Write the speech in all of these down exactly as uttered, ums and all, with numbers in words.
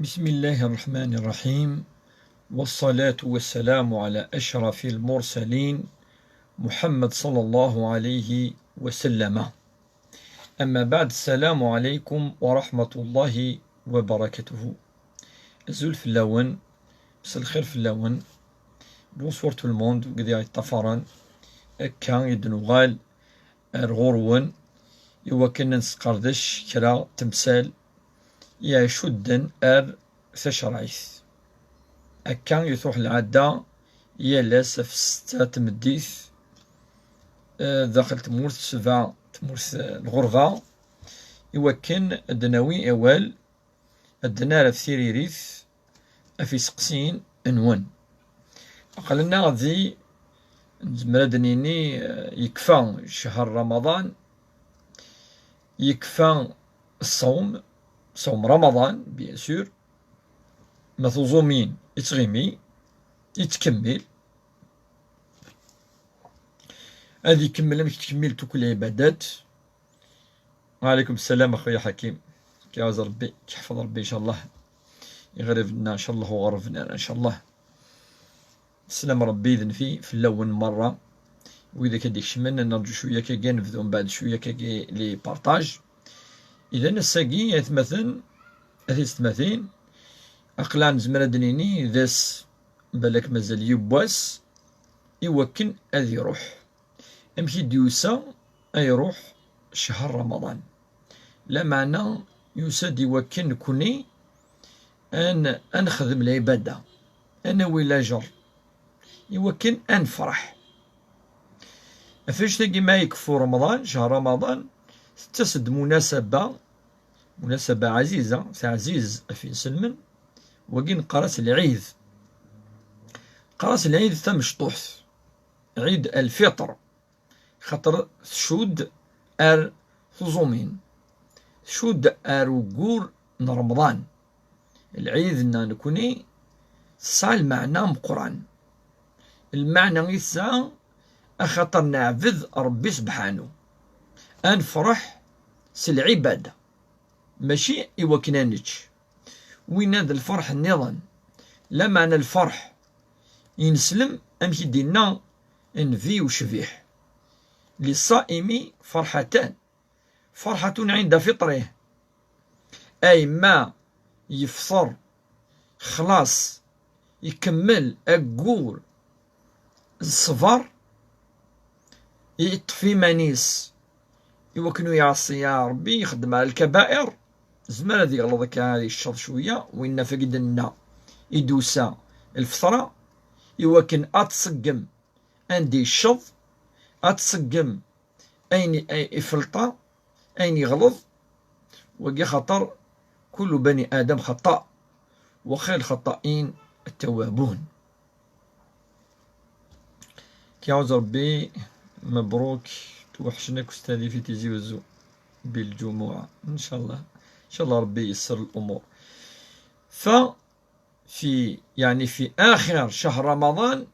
بسم الله الرحمن الرحيم. والصلاة والسلام على أشرف المرسلين محمد صلى الله عليه وسلم. أما بعد، السلام عليكم ورحمة الله وبركاته. Azul fell-awen, مساء الخير fell-awen. Bonsoir tout le monde, wid i ɣ-yeṭṭafaren. Akka i d-nuɣal ar ɣur-wen, iwakken ad nesqerdec kra n temsal i icudden ar tacerɛit. Akka i truḥ lɛadda, yal ass ɣef ssetta tameddit, eh, daxel tmurt sebɛa, tmurt, eh, lɣerba, iwakken ad d-nawi awal, ad d-nerr ɣef tiririt, ɣef iseqsiyen-nwen. Aql-aneɣ di, nezmer ad d-nini, eh, yekfa ccher Ramaḍan, yekfa ṣṣawm, ṣawm Ramaḍan, bien sûr, ma tuẓumin yettɣimi, yettkemmil, ad ikemmel amek tkemmil tukk lɛibadat. وعليكم السلام أخويا حكيم. كيعوز ربي، كيحفظ ربي إن شاء الله. يغربنا إن شاء الله وغربنا إن شاء الله. سلام ربي يذنفي في الأول مرة. وإذا كديك شمن نرجو شوية كاكي نبدو من بعد شوية كاكي لي بارطاج. إذا الساقي يا ثمثن، أثي ستماثين. أقلع نزمر دنيني ذس، بالك مازال يبواس، إوكن أذي روح. Amek i d-yusa ad iruḥ ccher Ramaḍan? Lameɛna yusa-d iwakken nekni ad n-, ad nexdem lɛibada, ad nawi lajer, iwakken ad nefreḥ. Ɣef annect-agi ma ikeffu Remḍan, ccher Ramaḍan, tettas-d munasaba, munasaba ɛziza, teɛziz ɣef inselmen, wagi neqqar-as lɛid. Neqqar-as lɛid tamecṭuḥt. Ɛid al-Fitr, xaṭer tcudd ar tuẓumin, tcudd ar uggur n Remḍan. Lɛid-nneɣ nekni tesɛa lmeɛna ameqqran. Lmeɛna i tesɛa, axaṭer neɛbed Ṛebbi sebḥanu, ad nefṛeḥ s lɛibada, mačči i wakken ad nečč. Winna d lferḥ nniḍen, lameɛna lferḥ ineslem, amek i d-yenna Nnbi ucbiḥ: للصائم فرحتان، فرحة عند فطره، ay ma yefṭer, xlaṣ, ikemmel aggur n ṣṣber, yeṭṭef iman-is i wakken ur iɛṣi ara Ṛebbi, ixeddem ara lkabair, yezmer ad yeɣleḍ akka, ad yecceḍ cwiya, winna ɣef wagi d-nenna i d-tusa lfeṭra, i wakken ad tṣeggem anda yecceḍ, ad tṣeggem ayen i, ay ifelṭa, ayen yeɣleḍ, wagi xaṭer كل بني آدم خطاء وخير الخطائين التوابون. كيعوز ربي، مبروك، توحشناك أستاذي في تيزي وزو بالجمعة إن شاء الله. إن شاء الله ربي ييسر الأمور. ف في، يعني في آخر شهر رمضان،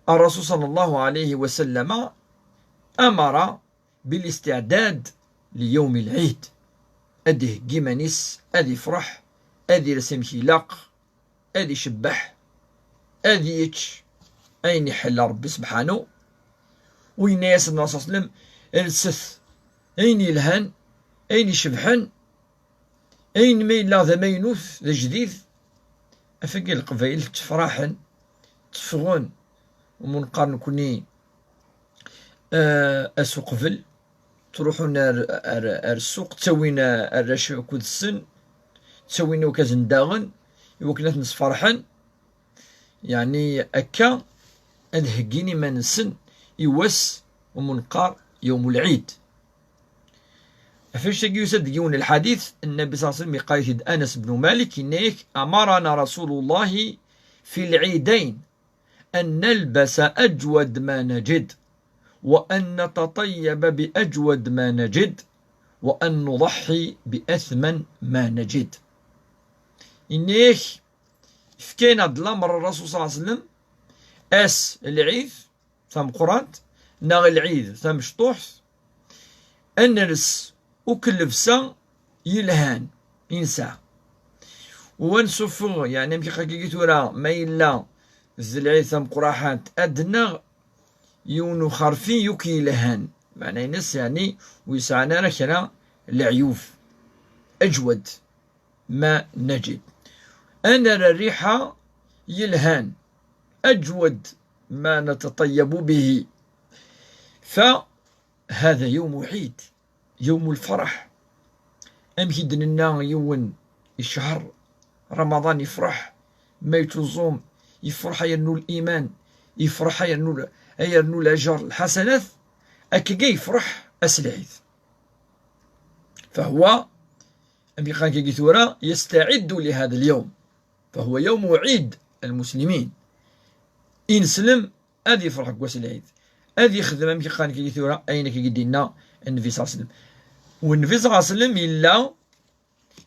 الرسول صلى الله عليه وسلم أمر بالاستعداد ليوم العيد. Ad iheggi iman-is, ad ifreḥ, ad ires amek ilaq, ad icebbeḥ, ad yečč ayen iḥella Rebbi sebḥanu. U yenna-yasen Ṛṛasul صلى الله عليه وسلم: "Lset ayen yelhan, ayen icebḥen, ayen ma yella d amaynut, d ajdid." Ɣef wagi Leqbayel ttefraḥen, tteffɣen, umi neqqar nekni, eh, ass uqbel, ttruḥun ar, ar, ar ssuq, ttawin arrac akked-sen, ttawin irkasen daɣen, i wakken ad ten-sferḥen. Yeɛni akka ad heggin iman-nsen i wass umi neqqar يوم العيد. Ɣef wannect-agi yusa-d deg yiwen n lḥadit, Nnbi صلى الله عليه وسلم yeqqar-it-id Anas bnu Malik, yenna-yak: "أمرنا رسول الله في العيدين أن نلبس أجود ما نجد، وأن نتطيب بأجود ما نجد، وأن نضحي بأثمن ما نجد." Yenna-yak, yefka-aneɣ-d lamer Ṛṛasul صلى الله عليه وسلم, ass lɛid tameqqrant neɣ lɛid tamecṭuḥt, ad nels akk llebsa yelhan i nesɛa. Wa nsuffeɣ, yeɛni amek akka tura, ma yella d lɛid tameqqraḥant, ad d-naɣ yiwen uxerfi yakk yelhan, meɛna-ines yeɛni ur yesɛan ara kra leɛyub. أجود ما نجد. Ad nerr rriḥa yelhan. أجود ما نتطيب به. فهذا يوم عيد، يوم الفرح. Amek i d-nenna yiwen i ccher, Ramaḍan yefreḥ, ma yettuẓum yefreḥ, yernu liman yefreḥ, yernu, yernu lajer, lḥasanat, akkagi yefreḥ ass lɛid. فهو, amek i qqaren akkagi tura, يستعد لهذا اليوم، فهو يوم عيد المسلمين. Ineslem ad yefreḥ deg wass lɛid, ad yexdem, amek i qqaren akkagi tura, ayen akkagi d-yenna Nnbi صلى الله عليه وسلم. Wa Nnbi صلى الله عليه وسلم yella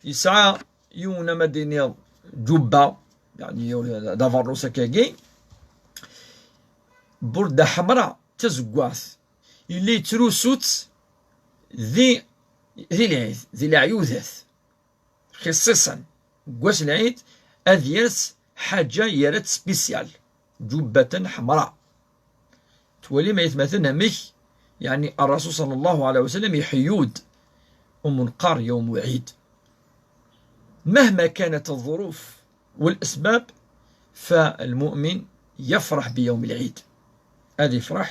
yesɛa yiwen, ama d-iniḍ, ǧubba, yeɛni d abeṛṛus akkagi, burda ḥemra d tazeggaɣt, yella yettrusu-tt di, di lɛid, di leɛyudat. Xisiṣan deg wass lɛid ad yers ḥaǧa yerra-tt spécial, ǧubbatan ḥemra. Twalim ay atmaten amek, yeɛni, الرسول صلى الله عليه وسلم iḥeyyu-d umenqar يوم العيد. مهما كانت الظروف والأسباب، فالمؤمن يفرح بيوم العيد. Ad yefreḥ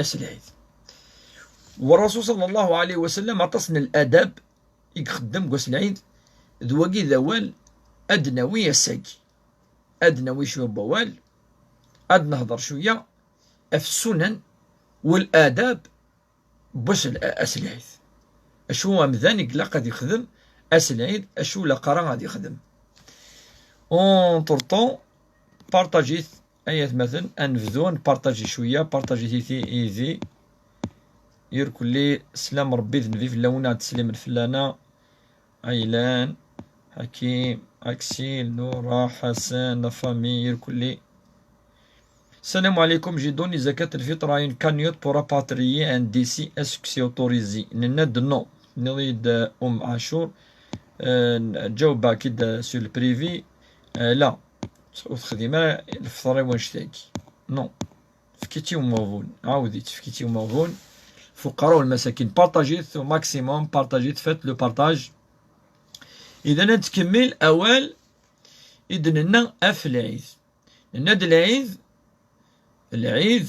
ass lɛid. والرسول صلى الله عليه وسلم aṭas n ladab i ixeddem deg wass lɛid, d wagi d awal ad d-nawi ass-agi. Ad d-nawi cwiya n wawal, ad nehder cwiya ɣef ssunan u ladab n wass l-, ass lɛid. Acu amdan i ilaq ad yexdem ass lɛid, acu laqara ad yexdem. Entre-temps, partajit, ay atmaten, ad nebdu npartaji cwiya, partajit-iti yid-i. Irkelli, sslam Rebbi d Nnbi fell-awen, ad teslimen fell-aneɣ. Aylan, Hakim, Aksil, Nura, Ḥasan, la famille, irkelli. Salam alaikum, j'ai donné zakat al-fitr à une cagnotte pour rapatrier un décès, est-ce que c'est autorisé? Nenna-d non. Tenniḍ-iyi-d, euh, Um Ɛacur, euh, ǧawbeɣ-k-id, euh, sur le privé. Euh, la, ur texdim ara lefṭer i wannect-agi. Non. Fket-tt i umeɣbun. Ɛawed-itt, fket-tt i umeɣbun. Fuqara u lmasakin. Partajit au maximum, partajit, faites le partage. Idan ad nettkemmil awal i d-nenna ɣef lɛid. Nenna-d lɛid, lɛid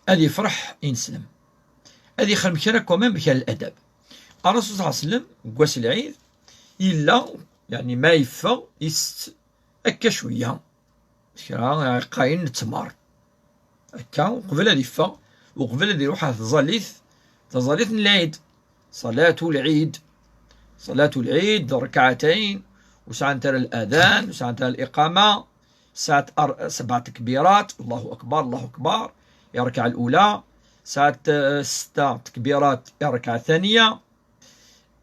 ad yefreḥ ineslem. Ad yexdem kra quand même kra n ladab. Ṛṛasul ṣalla Llahu ɛalayhi wa sallam, deg wass lɛid, yella, yeɛni ma yeffeɣ, isett akka cwiya, kra iɛeqqayen n ttmer. Akka, uqbel ad yeffeɣ, uqbel ad iruḥ ɣer tẓallit, taẓallit n lɛid, صلاة العيد. صلاة العيد ركعتين، ur sɛant ara الأذان، ur sɛant ara الإقامة، sɛant ar-, sebɛa tekbirat, Allahu akbar, Allahu akbar, i rrekɛa lula, sɛant, eh, setta tekbirat, i rrekɛa ttaniya,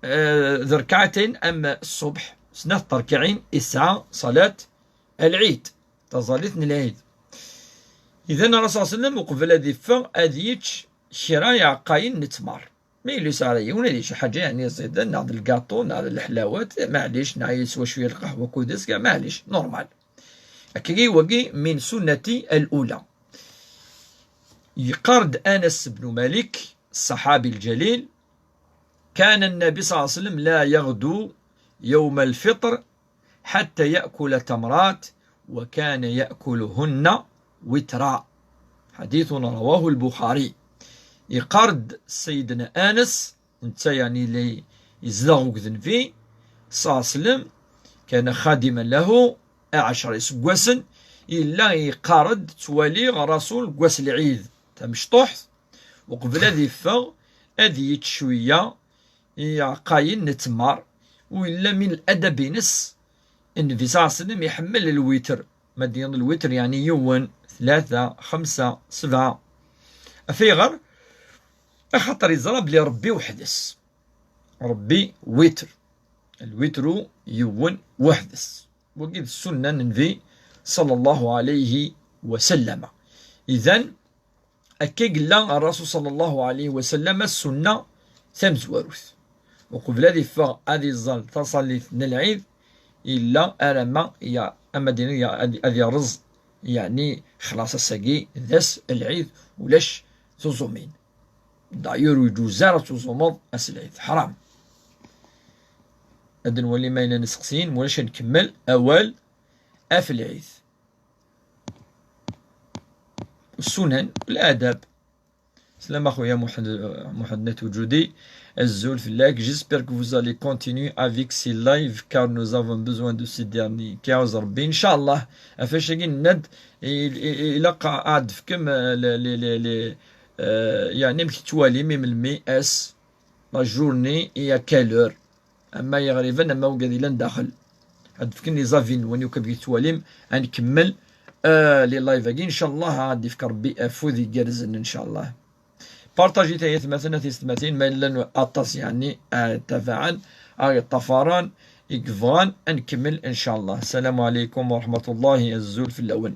eh, d rrekɛatayn am ṣṣubḥ, snat terkiɛin i tesɛa ṣalat lɛid, taẓallit n lɛid. Idan, Ṛṛasul ṣalla Llahu ɛalayhi wa sallam, uqbel ad iffeɣ, ad yečč kra iɛeqqayen n ttmer. Ma yella yesɛa ara yiwen ad yečč ḥaǧa, yeɛni, iẓidan, neɣ d lgaṭu, neɣ d leḥlawat, maɛlic, neɣ yeswa cwiya lqahwa kudes, maɛlic, normal. Akkagi, wagi min sunnati al-ula. Yeqqar-d Anas bnu Malik, ṣṣaḥabi lǧalil, كان النبي صلى الله عليه وسلم لا يغدو يوم الفطر حتى يأكل تمرات، وكان يأكلهن وترا. حديث رواه البخاري. Yeqqar-d Sayyidna Anas, netta, yeɛni, la yezdeɣ deg Nnbi ṣalla Llahu ɛalayhi wa sallam, كان خادما له, ɛecra iseggasen, yella yeqqar-d, ttwaliɣ Ṛṛasul deg wass lɛid tamecṭuḥt, uqbel ad iffeɣ, ad yečč cwiya iɛeqqayen n ttmer, u yella min ladab-ines, Nnbi ṣalla Llahu ɛalayhi wa sallam iḥemmel lwitr. Ma d-yenniḍ lwitr, yeɛni yiwen, tlata, xemsa, sebɛa. Af ayɣer? Axaṭer yeẓra belli Ṛebbi weḥd-s. Ṛebbi witr. Lwitru yiwen weḥd-s. Wagi d ssunna n Nnbi ṣalla Llahu ɛalayhi wa sallam. Idan, akka i yella Ṛṛasul ṣalla Llahu ɛalayhi wa sallam, ssunna tamezwarut. Uqbel ad iffeɣ ad iẓẓal taṣallit n lɛid, Illa arama ya, ama d-iniɣ ya, ad, ad yerreẓ, yeɛni xlaṣ ass-agi d ass lɛid, ulac tuẓumin. D'ailleurs ur yeǧuz ara ad tuẓumeḍ ass lɛid, ḥram. Ad nwali ma yella iseqsiyen, ma ulac ad nkemmel awal ɣef lɛid. Ssunan, ladab. Salam a xuya Muḥend, Muḥend Nat Ujudi. Azul fell-ak. J'espère que vous allez continuer avec ces lives car nous avons besoin de ces derniers. K ṛebbi, inchallah. Ɣef wacu-agi nenna-d, i, i, i, ilaq ad d-tefkem, eh, le, le, le, le, eh, yeɛni amek tettwalim imelmi ass, la journée et à quelle heure. Ama iɣriben, ama wigad yellan daxel. Ad d-fken les avis-nwen yakk amek tettwalim. Ad nkemmel, euh, les lives-agi, inchallah, ad d-ifk Rebbi afud igerrzen, inchallah. Partagit ay atmaten, a tiyessetmatin, ma llan aṭas, yeɛni, ad tabaɛen, ad ṭṭafaren, i yebɣan ad nkemmel, inchallah. Salam alaykum wa rahmatullahi, azul fell-awen.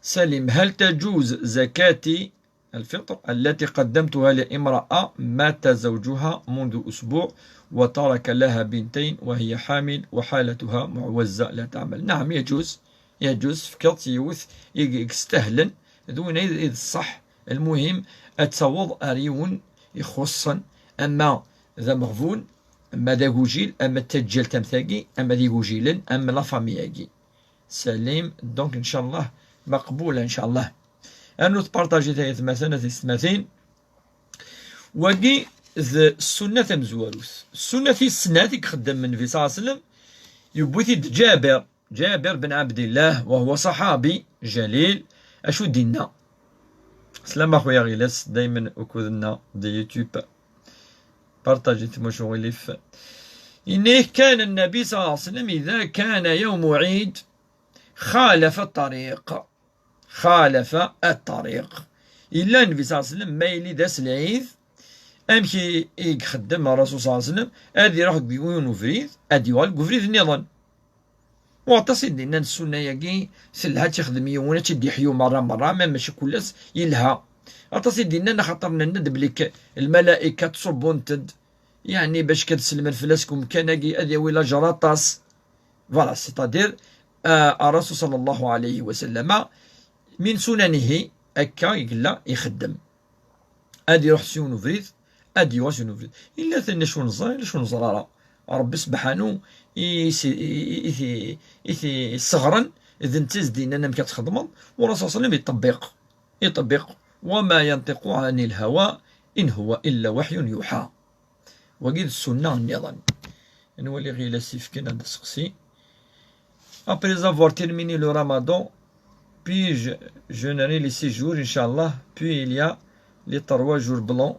Salim, هل تجوز زكاتي الفطر التي قدمتها لامرأة مات زوجها منذ أسبوع وترك لها بنتين وهي حامل وحالتها معوزة لا تعمل. نعم، يجوز، يجوز، tefkiḍ-tt i yiwet i, i yestahlen, d win ay d ṣṣeḥ. Lmuhim, ad taweḍ ar yiwen ixuṣṣen, ama d ameɣbun, ama d agujil, ama d taǧǧalt am tagi, ama d igujilen, ama la famille-agi. Salim, donc, inchallah, maqbula, inchallah. Rnu tpartajit ay atmaten, a tiyessetmatin. Wagi d ssunna tamezwarut. Ssunna tis snat i ixeddem Nnbi صلى الله عليه وسلم, yewwi-t-id Ǧabir, Ǧabir ben Ɛebdillah, وهو صحابي جليل. Acu d-inna? Slama a xuya Ɣilas, daymen ukud-nneɣ di YouTube. Partagit, mačči aɣilif. Inih, كان النبي صلى الله عليه وسلم إذا كان يوم عيد خالف الطريق. خالف الطريق. Yella Nnbi صلى الله عليه وسلم, ma yili d ass lɛid, amek i, i ixeddem Ṛṛasul صلى الله عليه وسلم? Ad iruḥ deg yiwen ubrid, ad yuɣal deg ubrid nniḍen. Waṭas i d-innan ssunna-agi, telha ad tt-ixdem yiwen, ad tt-id-iḥyu merra merra, ma mačči kul ass, yelha. Aṭas i d-innan, axaṭer nenna-d belli k-, lmalayka ttṣubbun-t-id, yeɛni bac kad selmen fell-as deg umkan-agi, ad yawi lajer aṭas. Voilà, c'est-à-dire, euh, Ṛṛasul صلى الله عليه وسلم, min sunanihi, akka i yella ixeddem. Ad iruḥ s yiwen ubrid, ad d-yuɣal s yiwen ubrid. Yella tin acu neẓra, yella acu neẓra ara. Ṛebbi sebḥanu i s-, i, i, i, i t-isseɣren, d netta i s-d-yennan amek ad txedmeḍ, u Ṛṛasul صلى الله عليه وسلم iṭebbiq, iṭebbiq. وما ينطق عن الهوى إن هو إلا وحي يوحى. Wagi d ssunna nniḍen. Ad nwali ɣilas ifken ad d-seqsi. Après avoir terminé le ramadan, puis-je jeûner les six jours, inchallah, puis il y a les trois jours blancs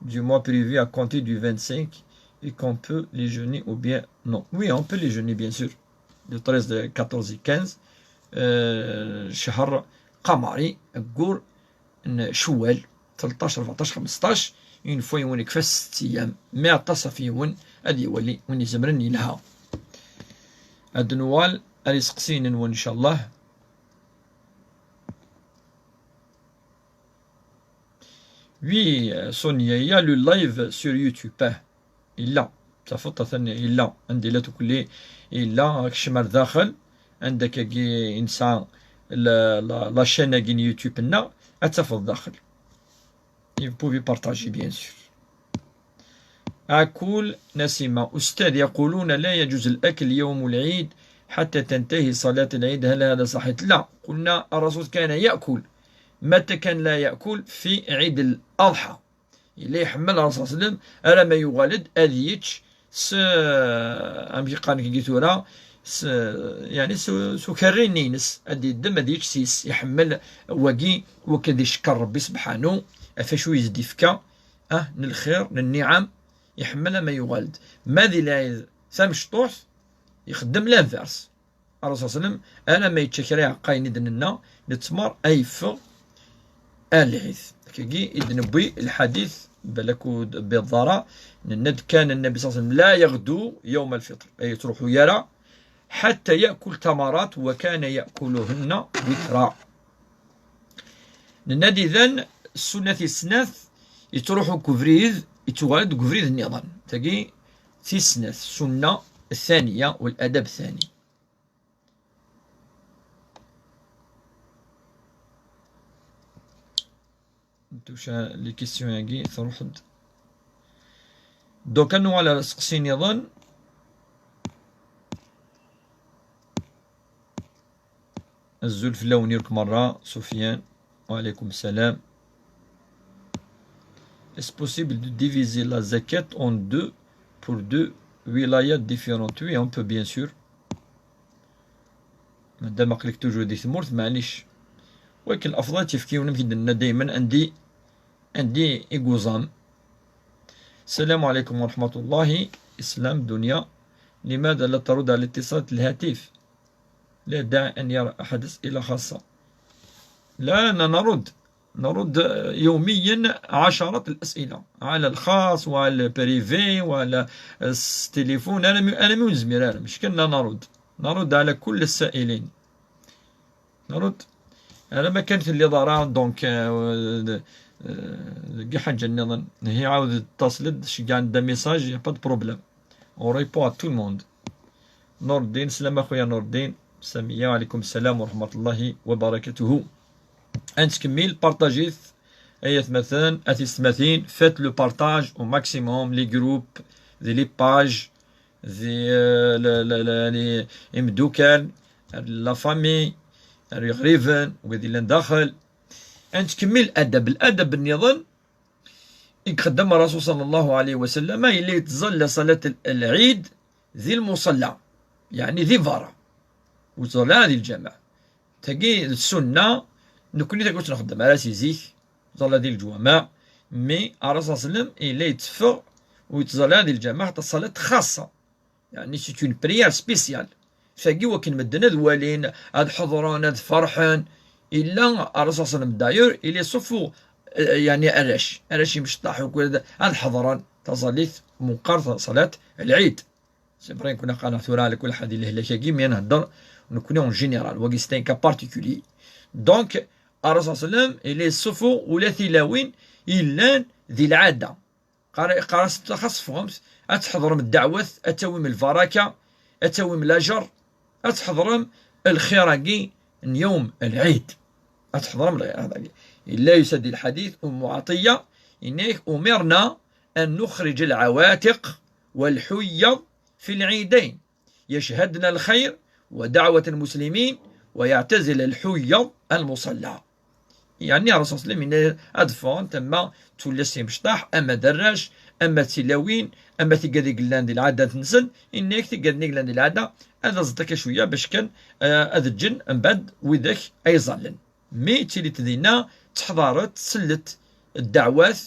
du mois prévu à compter du vingt-cinq et qu'on peut les jeûner ou bien non. Oui, on peut les jeûner, bien sûr. Le treize, le quatorze et quinze, euh, شهر قمري, aggur n Cewwal, tleṭṭac, rbeɛṭac, xemseṭṭac, une fois yiwen ikfa sett ayyam, mais aṭas ɣef yiwen ad iwali win izemren yelha. Ad nuɣal ar iseqsiyen-nwen, inchallah. Oui, euh, Sonia, il y a le live sur YouTube, hein. Yella, tafeḍ atan yella, anda yella tukli, yella, kcem ar daxel, anda kagi i nesɛa la, la, la chaîne-agi n YouTube-nneɣ, ad tafeḍ daxel. Et vous pouvez partager, bien sûr. Akul Nasima, أستاذ، يقولون لا يجوز الأكل يوم العيد حتى تنتهي صلاة العيد، هل هذا صحيح؟ لا، قلنا الرسول كان يأكل. متى كان لا يأكل؟ في عيد الأضحى. Yella iḥemmel Ṛṛasul صلى الله عليه وسلم, ara ma yuɣal-d ad yečč s, amek i qqaren dagi tura, s, yeɛni s, s ukerri-nni-ines, ad d-yeddem ad yečč s-yes. Iḥemmel wagi, wakken ad icekker Ṛebbi sebḥanu ɣef wacu i s-d-ifka, ah, n lxir, n nniɛam, iḥemmel ama yuɣal-d. Ma di lɛid tamecṭuḥt, ixeddem l'inverse. Ṛṛasul صلى الله عليه وسلم, alamma yečča kra iɛeqqayen i d-nenna, n ttmer ay yeffeɣ ar lɛid. Akkagi i d-newwi lḥadit, balak ur d-tewwiḍ ara, nenna-d كان النبي صلى الله عليه وسلم لا يغدو يوم الفطر, ay yettruḥu ara, حتى يأكل تمرات وكان يأكلهن وترا. Nenna-d idan, ssunna tis snat, yettruḥu deg ubrid, yettuɣal-d deg ubrid nniḍen. Tagi tis snat, ssunna الثانية والأدب الثاني. Touche les questions-agi, truḥ-d. Donc, ad nuɣal ar useqsi nniḍen. Azul fell-awen yakk merra, Sofiane. Wa alaykum salam. Est-ce possible de diviser la zakat en deux pour deux wilayat différentes? Oui, on peut, bien sûr. Madame aql-ik toujours di tmurt, maɛlic. Wakken afḍal ad tifk yiwen, amek i d-nenna daymen, andi, andi i yuẓam. السلام عليكم ورحمة الله. إسلام دنيا، لماذا لا ترد على اتصالات الهاتف؟ لا داعي أن يرى أحد أسئلة خاصة. لا، أنا نرد، نرد يوميا عشرات الأسئلة على الخاص وعلى البريفي وعلى التليفون. أنا م-، أنا من زمير، أنا مش كنا نرد، نرد على كل السائلين. نرد. أنا ما كان في اللي ضرا، donc، آه، آه، دقي حاجة نظن. هي عاود اتصلت، شي كاع عندها message، y a pas de problème. On répond à tout le monde. نور الدين، سلام أخويا نور الدين. سامية، وعليكم السلام ورحمة الله وبركاته. أنت كميل، بارطاجيت. أيا ثمثان، أثي ثمثين، faites le partage au maximum، les groupes، ذي les pages، ذي، آه، ل-، ل-، ل-، يعني، إمدوكان، la famille، يعني، غريفن، وذي لنداخل. أنت كميل الأدب، الأدب النظام يخدم الرسول صلى الله عليه وسلم، إلا يتزلى صلاة ال-، العيد ذي المصلى، يعني ذي فارا، وتزلى هذه الجامع. تاقي السنة، نكوني تاقي نخدم على سيزيك، تزلى ذي الجوامع، مي الرسول صلى الله عليه وسلم إلا يتفق ويتزلى هذه الجامع حتى الصلاة خاصة. يعني c'est une prière spéciale. Fagi wakken medden ad walin, ad ḥeḍren, ad ferḥen. Illa الرسول صلى الله عليه وسلم d'ailleurs, il est صفو, euh, يعني arrac, arrac imecṭaḥ, ad ḥeḍren taẓallit, meqqar صلاة العيد. C'est vrai, كنا قاعدين ثورة على كل حد اللي هلاكاكي، mais نهضر نكوني en général, wagi c'est un cas particulier. Donc, الرسول صلى الله عليه وسلم, il est صفو ولا تلاوين, إلا ذي العادة. قال، قال: "خاص فهمت، أتحضرم الدعوات، أتويم البركة، أتويم الأجر، أتحضرم الخير كي يوم العيد." أتحضرم الخير هذا. إلا يسد الحديث أم عطية، إنك أمرنا أن نخرج العواتق والحيض في العيدين. يشهدن الخير ودعوة المسلمين ويعتزل الحيض المصلى. يعني الرسول صلى الله عليه وسلم إنه أدفعن تما تولى سي مشطاح، أما دراش، أما تلاوين، أما تيقاد يقلان دي العادات نسن، إنك تيقاد نقلان دي العادة، هذا زدك شوية باش كان، آه، هذا الجن من بعد وذاك أي ظلن. مي تيلي تدينا تحضرت سلت الدعوات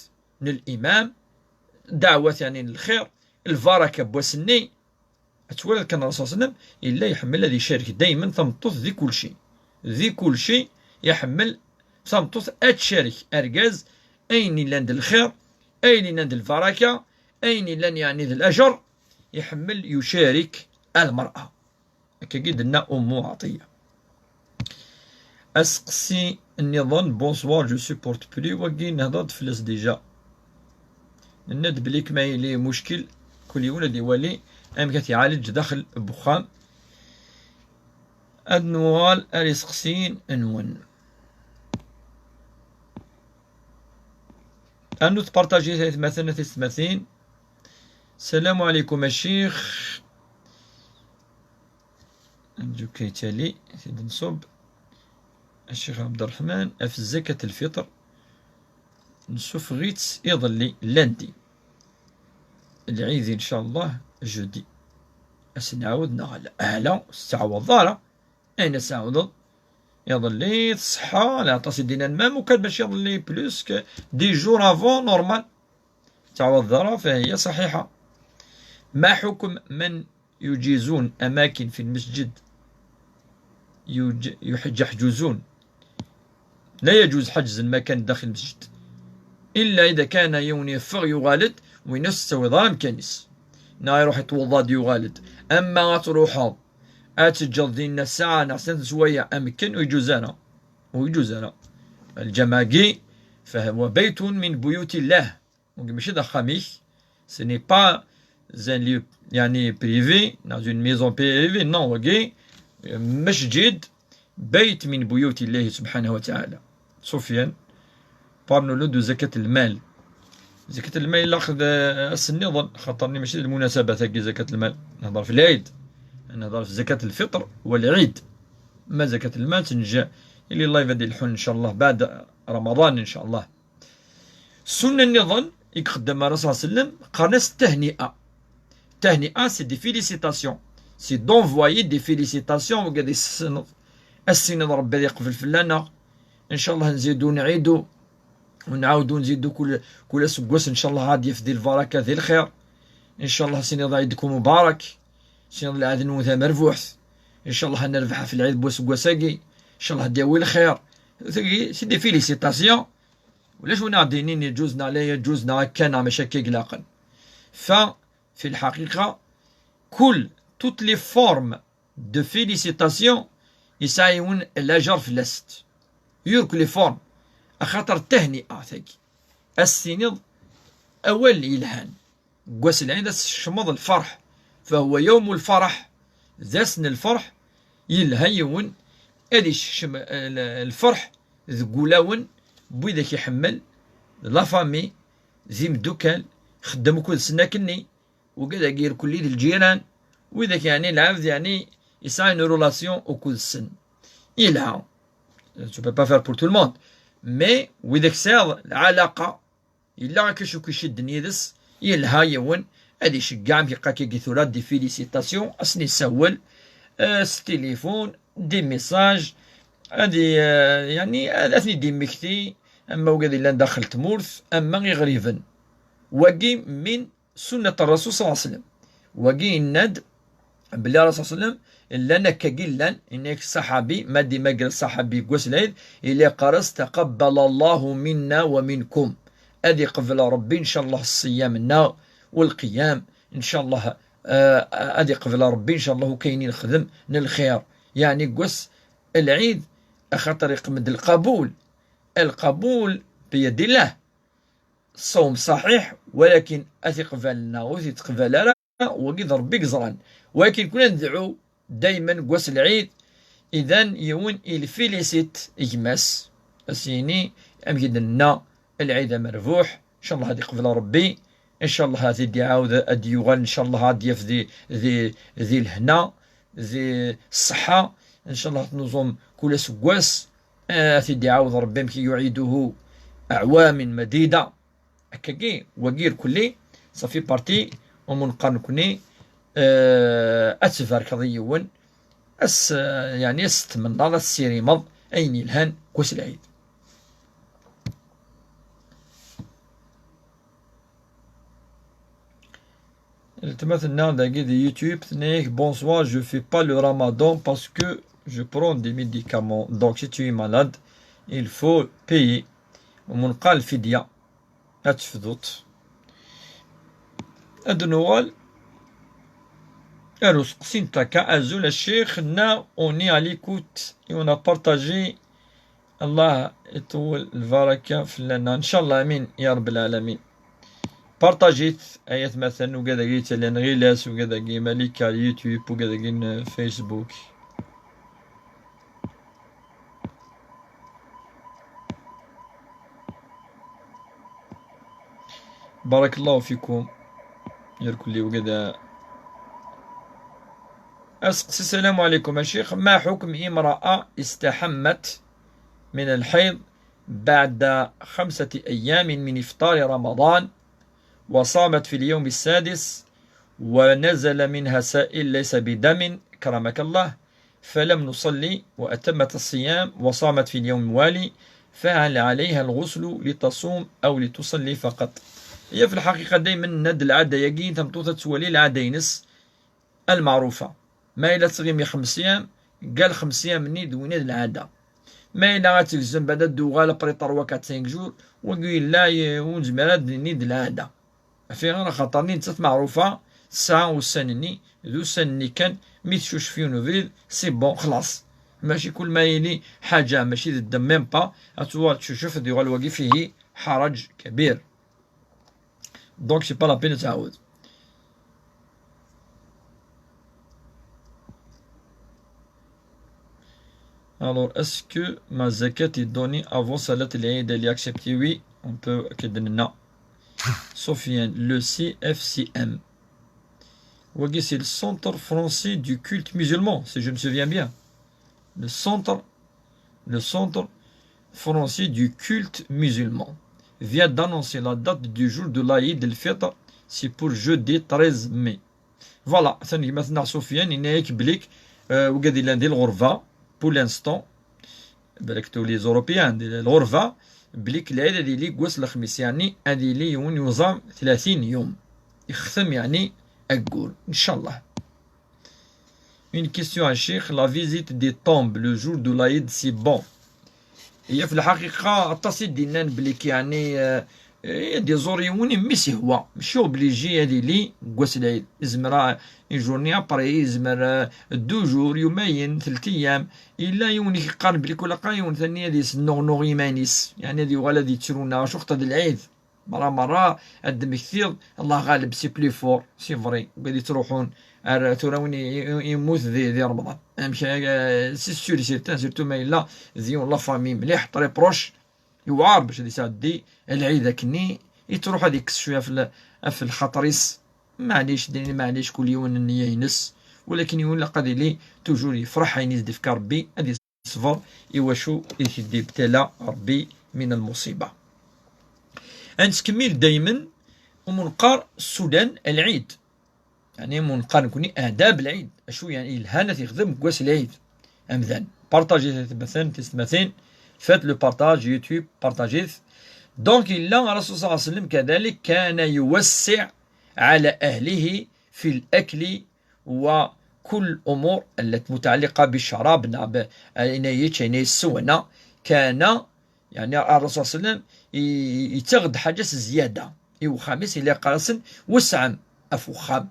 من الإمام، دعوات يعني للخير، البركة بواسني، Ad twaliḍ kan الرسول صلى الله عليه وسلم إلا يحمل هذه الشرك دايما ثمطوث ذي كل شيء، ذي كل شيء يحمل ثمطوث أتشارك أرجاز أين لند الخير، أين لند البركة، أين لن يعني ذي الأجر، يحمل يشارك المرأة. هكا قد لنا أم عطية. Aseqsi nniḍen, bonsoir, je supporte plus, wagi nehḍer-d fell-as déjà. Nenna-d belli kma yili muckel, kul yiwen ad iwali amek ad t-iɛalej daxel n wexxam. Ad nuɣal ar iseqsiyen-nwen. Ad nut partager aytmaten, a tiyessetmatin. السلام عليكم الشيخ. Nju kaytali, tid nṣub. الشيخ عبد الرحمن, ɣef زكاة الفطر, nsuffeɣ-itt iḍelli, lundi. Lɛid, إن شاء الله, jeudi. Ad s-nɛawed neɣ ala? Ala, ur s-ttɛawadeḍ ara. Ayen ad s-tɛawdeḍ iḍelli, tṣeḥḥa, la aṭas i d-yennan, même ukan mačči iḍelli, plus que dix jours avant, normal. Ur ttɛawadeḍ ara, فهي صحيحة. ما حكم من يجيزون أماكن في المسجد، يج-، يحج-، يحجزون؟ لا يجوز حجز المكان داخل المسجد، إلا إذا كان يوني فغ يغالد وينس تسوي ضرام كنس. نا يروح يتوضا دي يغالد. أما تروح أتجد دينا ساعة نعسان سوية أمكن ويجوز أنا، ويجوز أنا. الجماقي فهو بيت من بيوت الله. Donc, ماشي د axxam-ik, ce n'est pas un lieu, يعني, privé, dans une maison privée, non, wagi, masjid, bayt min buyuti Llahi subhanahu wa ta'ala. Sufyan, parle-nous de zakat al-mal. Zakat al-mal, ilaq d, eh, ass-nniḍen, xaṭer-nni mačči d lmunasaba tagi zakat al-mal. Nehḍer f lɛid, nehḍer f zakat al-fitr wa lɛid. Ma zakat al-mal, tenǧa, ili live ad ilḥun, inchallah, baɛd Ramaḍan, inchallah. Ssunna nniḍen i ixeddem Ṛṛasul ṣalla Llahu ɛalayhi wa sallam, qqaren-as tahni'a. Tahni'a, c'est des félicitations. C'est d'envoyer des félicitations, wigad i tessneḍ. Ad s-tiniḍ Ṛebbi ad iqbel fell-aneɣ. Inchallah nzidu nɛidu, u nɛawdu nzidu kul, kul aseggas, inchallah ad yaf di lbaraka, di lxir. Inchallah ad s-tiniḍ ɛid-kum mubarak. Ad s-tiniḍ lɛid-nwen d amerbuḥ. Inchallah ad nerbeḥ ɣef lɛid n waseggas-agi. Inchallah ad yawi lxir. Tagi, c'est des félicitations. Ulac win ad d-yinin yeǧǧuz neɣ la yeǧǧuz neɣ akka neɣ mačči akka i ilaqen. Fa, fi lḥaqiqa, kul, toutes les formes de félicitation, yesɛa yiwen lajer fell-asent. Yurk les formes. Axaṭer tahni'a tagi, ad s-tiniḍ awal yelhan. Deg wass n lɛid ad tsekcmeḍ lferḥ. Fahuwa yawmu lferḥ. D ass n lferḥ. Yelha yiwen ad isekcem, eh, l-, lferḥ deg wulawen n widak iḥemmel, la famille, d imdukal, xeddem akked-sen akkenni, wigad-agi irkelli d lǧiran, widak yeɛni lɛebd yeɛni yesɛa une relation akked-sen. Yelha. Tu peux pas faire pour tout le monde. Mais widak tesɛiḍ lɛalaqa, yella akka acu k-icudden yid-s, yelha yiwen ad iceggeɛ, am akka-agi tura, des félicitations, ad sen-isawel, eh, s tilifun, des messages, ad i-, eh, yeɛni ad, ad ten-id-immekti, ama wigad yellan daxel tmurt, ama iɣriben. Wagi min sunnat Ṛṛasul ṣalla Llahu ɛalayhi wa sallam. Wagi yenna-d belli Ṛṛasul ṣalla Llahu ɛalayhi wa sallam, llan akkagi llan, yenna-yak ṣṣaḥabi, ma d-imager ṣṣaḥabi deg wass n lɛid, yella yeqqar-as: "Taqabbala Llahu minna wa minkum." Ad iqbel Ṛebbi, inchallah, ṣṣiyam-nneɣ, wa lqiyam, inchallah, eh, ad iqbel Ṛebbi, inchallah, akk ayen i nexdem n lxir. Yeɛni deg wass n lɛid, axaṭer iqqim-d lqabul. Lqabul biyadillah. Ṣṣawm ṣaḥiḥ, walakin ad t-iqbal neɣ ur t-iqbal ara, wagi d Ṛebbi i yeẓran. Walakin kul ad nedɛu daymen deg wass n lɛid, idan yiwen il félicite gma-s, ad s-yini, amek i d-nenna, lɛid amerbuḥ, inchallah ad iqbel Ṛebbi, inchallah ad t-id-iɛawed, ad d-yuɣal, inchallah ad d-yaf di, di, di lehna, di ṣṣeḥḥa, inchallah ad t-nuẓum kul aseggas, eh, ad t-id-iɛawed Ṛebbi amek i yuɛiduhu aɛwamin madida. Akkagi, wagi irkelli, ça fait partie umun qqar nekni, eh, ad tbarkeḍ i yiwen, as, eh, yeɛni ad s-tmennaḍ, ad tessirimeḍ ayen yelhan deg wass n lɛid. Weltma tenna dagi di YouTube, tenna-yak: "Bonsoir, je fais pas le ramadan parce que je prends des médicaments. Donc si tu es malade, il faut payer." Umun qqar lfidya. Ad tefduḍ. Ad nuɣal ar useqsi n ṭaka. Azul a ccix, nna on est à l'écoute et on a partagé. Allah iṭewwel lbaraka fell-aneɣ. Ncallah, amin, ya Rabbal alamin. Partagit, ay atmaten, ugad-agi yettalin ɣilas, ugad-agi Malika, YouTube, ugad-agi n Facebook. Barakallahu fikum. Irkelli ugad. Aseqsi, السلام عليكم يا شيخ، ما حكم امرأة استحمت من الحيض بعد خمسة أيام من إفطار رمضان، وصامت في اليوم السادس، ونزل منها سائل ليس بدم، كرمك الله، فلم نصلي وأتمت الصيام وصامت في اليوم الموالي، فهل عليها الغسل لتصوم أو لتصلي فقط؟ هي في الحقيقة دايما ناد العادة يقين تمطوطة تولي العادة ينس المعروفة. Ma yella ad tɣimi xemsa yyam, gal xemsa yyam-nni d win i d lɛada. Ma yella ad tegzem bada d-tuɣal après trois quatre cinq jours, wagi yella, eh, ur nezmir ad d-nini d lɛada. Afiɣer axaṭer-nni nettat meɛrufa tesɛa ussan-nni, d ussan-nni kan, mi tcucef yiwen ubrid, c'est bon, xlaṣ. Mačči kul ma yili ḥaǧa, mačči d ddem même pas, ad tuɣal tcucef, ad yuɣal wagi fihi ḥaraǧ kabir. Donc, c'est pas la peine ad tɛawed. Alors, est-ce que ma zakat est donnée avant Salat al-Eid? Elle est acceptée, oui. On peut, كدننا. Sofiane, le C F C M. Wagi, c'est le Centre français du culte musulman, si je me souviens bien. Le centre, le Centre français du culte musulman vient d'annoncer la date du jour de l'Aïd al-Fitr, c'est pour jeudi treize mai. Voilà, atan gma-tneɣ Sofiane, yenna-yak belli, euh, wigad yellan di lɣerba, pour l'instant, balak tous les Européens, di lɣerba, belli lɛid ad yili deg wass n lexmis, yeɛni ad yili yiwen yuẓam tlatin yum. Yextem, yeɛni, aggur, inchallah. Une question à Cheikh, la visite des tombes le jour de l'Aïd, c'est bon? Iya, fi lḥaqiqa, aṭas i d-yennan belli, yeɛni, euh, eh, ad iẓur yiwen imi s-ihwa. Mačči obligé ad yili deg wass n lɛid. Yezmer, euh, une journée après, yezmer, euh, deux jours, yumayen, telt ayyam. Yella yiwen i k-yeqqaren belli kulaqqa yiwen tani ad yesnuɣnuɣ iman-is. Yeɛni ad yuɣal ad yettru neɣ acu xaṭer d lɛid. Merra, merra, ad d-temmektiḍ, Allah ɣaleb, c'est plus fort, c'est vrai. Wid yettruḥun ar tura win i-, i-, yemmut di, di Remḍan. Amek, euh, c'est sûr et certain, surtout ma yella d yiwen la famille mliḥ, très proche, yewɛer bac ad yesɛeddi lɛid akkenni, yettruḥ ad yekkes cwiya ɣef l-, ɣef lxaṭer-is. Maɛlic, dini maɛlic, kul yiwen nniya-ines. Walakin yiwen ilaq ad yili toujours yefreḥ ayen i s-d-ifka Rebbi, ad yeṣber i wacu i t-id-ibtala Rebbi min lmuṣiba. Ad nettkemmil daymen umi neqqar ssulan lɛid. Yeɛni umi neqqar nekni adab lɛid. Acu yeɛni yelhan ad t-yexdem deg wass lɛid. Amdan. Partagit-t a tiyessetmatin, tiyessetmatin. Faites le partage, YouTube, partagit-t. Donc, yella Rasul صلى الله عليه وسلم كذلك كان يوسع على أهله في الأكل وكل الأمور التي متعلقة بالشراب, neɣ b-, ayen ay yečč, ayen ay yessewna, كان, yeɛni, Ṛṛasul صلى الله عليه وسلم i-, i-, yettaɣ-d ḥaǧa s zzyada i wexxam-is, yella yeqqar-asen: "Wesɛem ɣef wexxam,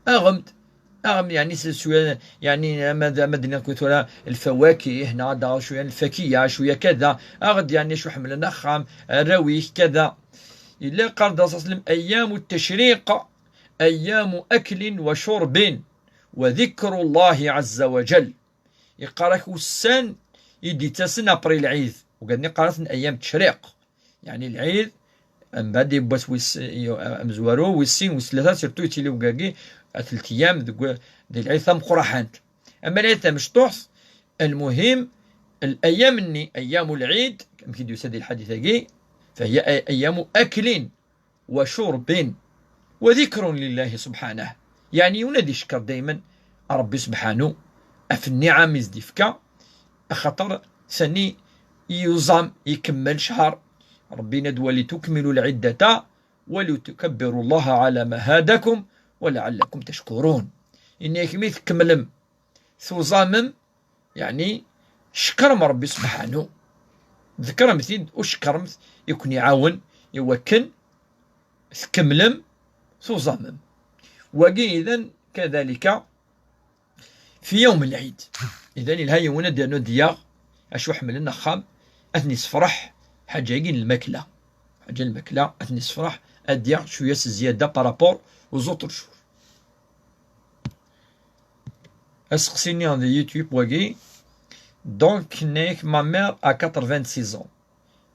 aɣem-d, aɣem-, yeɛni, s-, s-, yeɛni, ama d, ama d-nniɣ tura lfawakih, neɣ ad aɣeɣ cwiya n lfakiya, cwiya kada, aɣ-d, yeɛni, acu ḥemmlen axxam, arraw-ik, kada." Yella yeqqar-d Ṛṛasul صلى الله عليه وسلم: "أيام التشريق أيام أكل وشرب وذكر الله عز وجل." Yeqqar-ak ussan i d-yettasen après lɛid. Ugad-nni qqar-asen ayyam tecriq. Yeɛni lɛid, mbeɛd yiwwas wis, amezwaru, wis sin, wis tlata, surtout yettili ugagi, a telt ayyam deg wa-, di lɛid tameqqraḥant. Ama lɛid tamecṭuḥt, المهم, الأيام-nni, أيام العيد, amek i d-yusa di lḥadit-agi, فهي أي-, أيام أكل وشرب وذكر لله سبحانه. Yeɛni, yiwen ad icekkeṛ daymen Ṛebbi subḥanu ɣef nniɛam i s-d-ifka, axaṭer sani yuẓam ikemmel ccher. Ṛebbi yenna-d: "ولتكملوا العدة ولتكبروا الله على ما هداكم ولعلكم تشكرون." Yenna-yak, mi tkemmlem tuẓamem, yeɛni, cekkṛem Ṛebbi subḥanu, ḍekkṛem-t-id u cekkṛem-t, i ken-iɛawen i wakken tkemmlem tuẓamem. Wagi idan kadalika fi yawm lɛid. Idan ilha yiwen ad d-yernu ad d-yaɣ acu ḥemmlen axxam, ad ten-isefreḥ ḥaǧa-agi n lmakla. Ḥaǧa n lmakla, ad ten-isefreḥ, ad d-yaɣ cwiya s zzyada par rapport aux autres jours. Aseqsi-nni di YouTube wagi. Donc, nek, ma mère a quatre-vingt-six ans.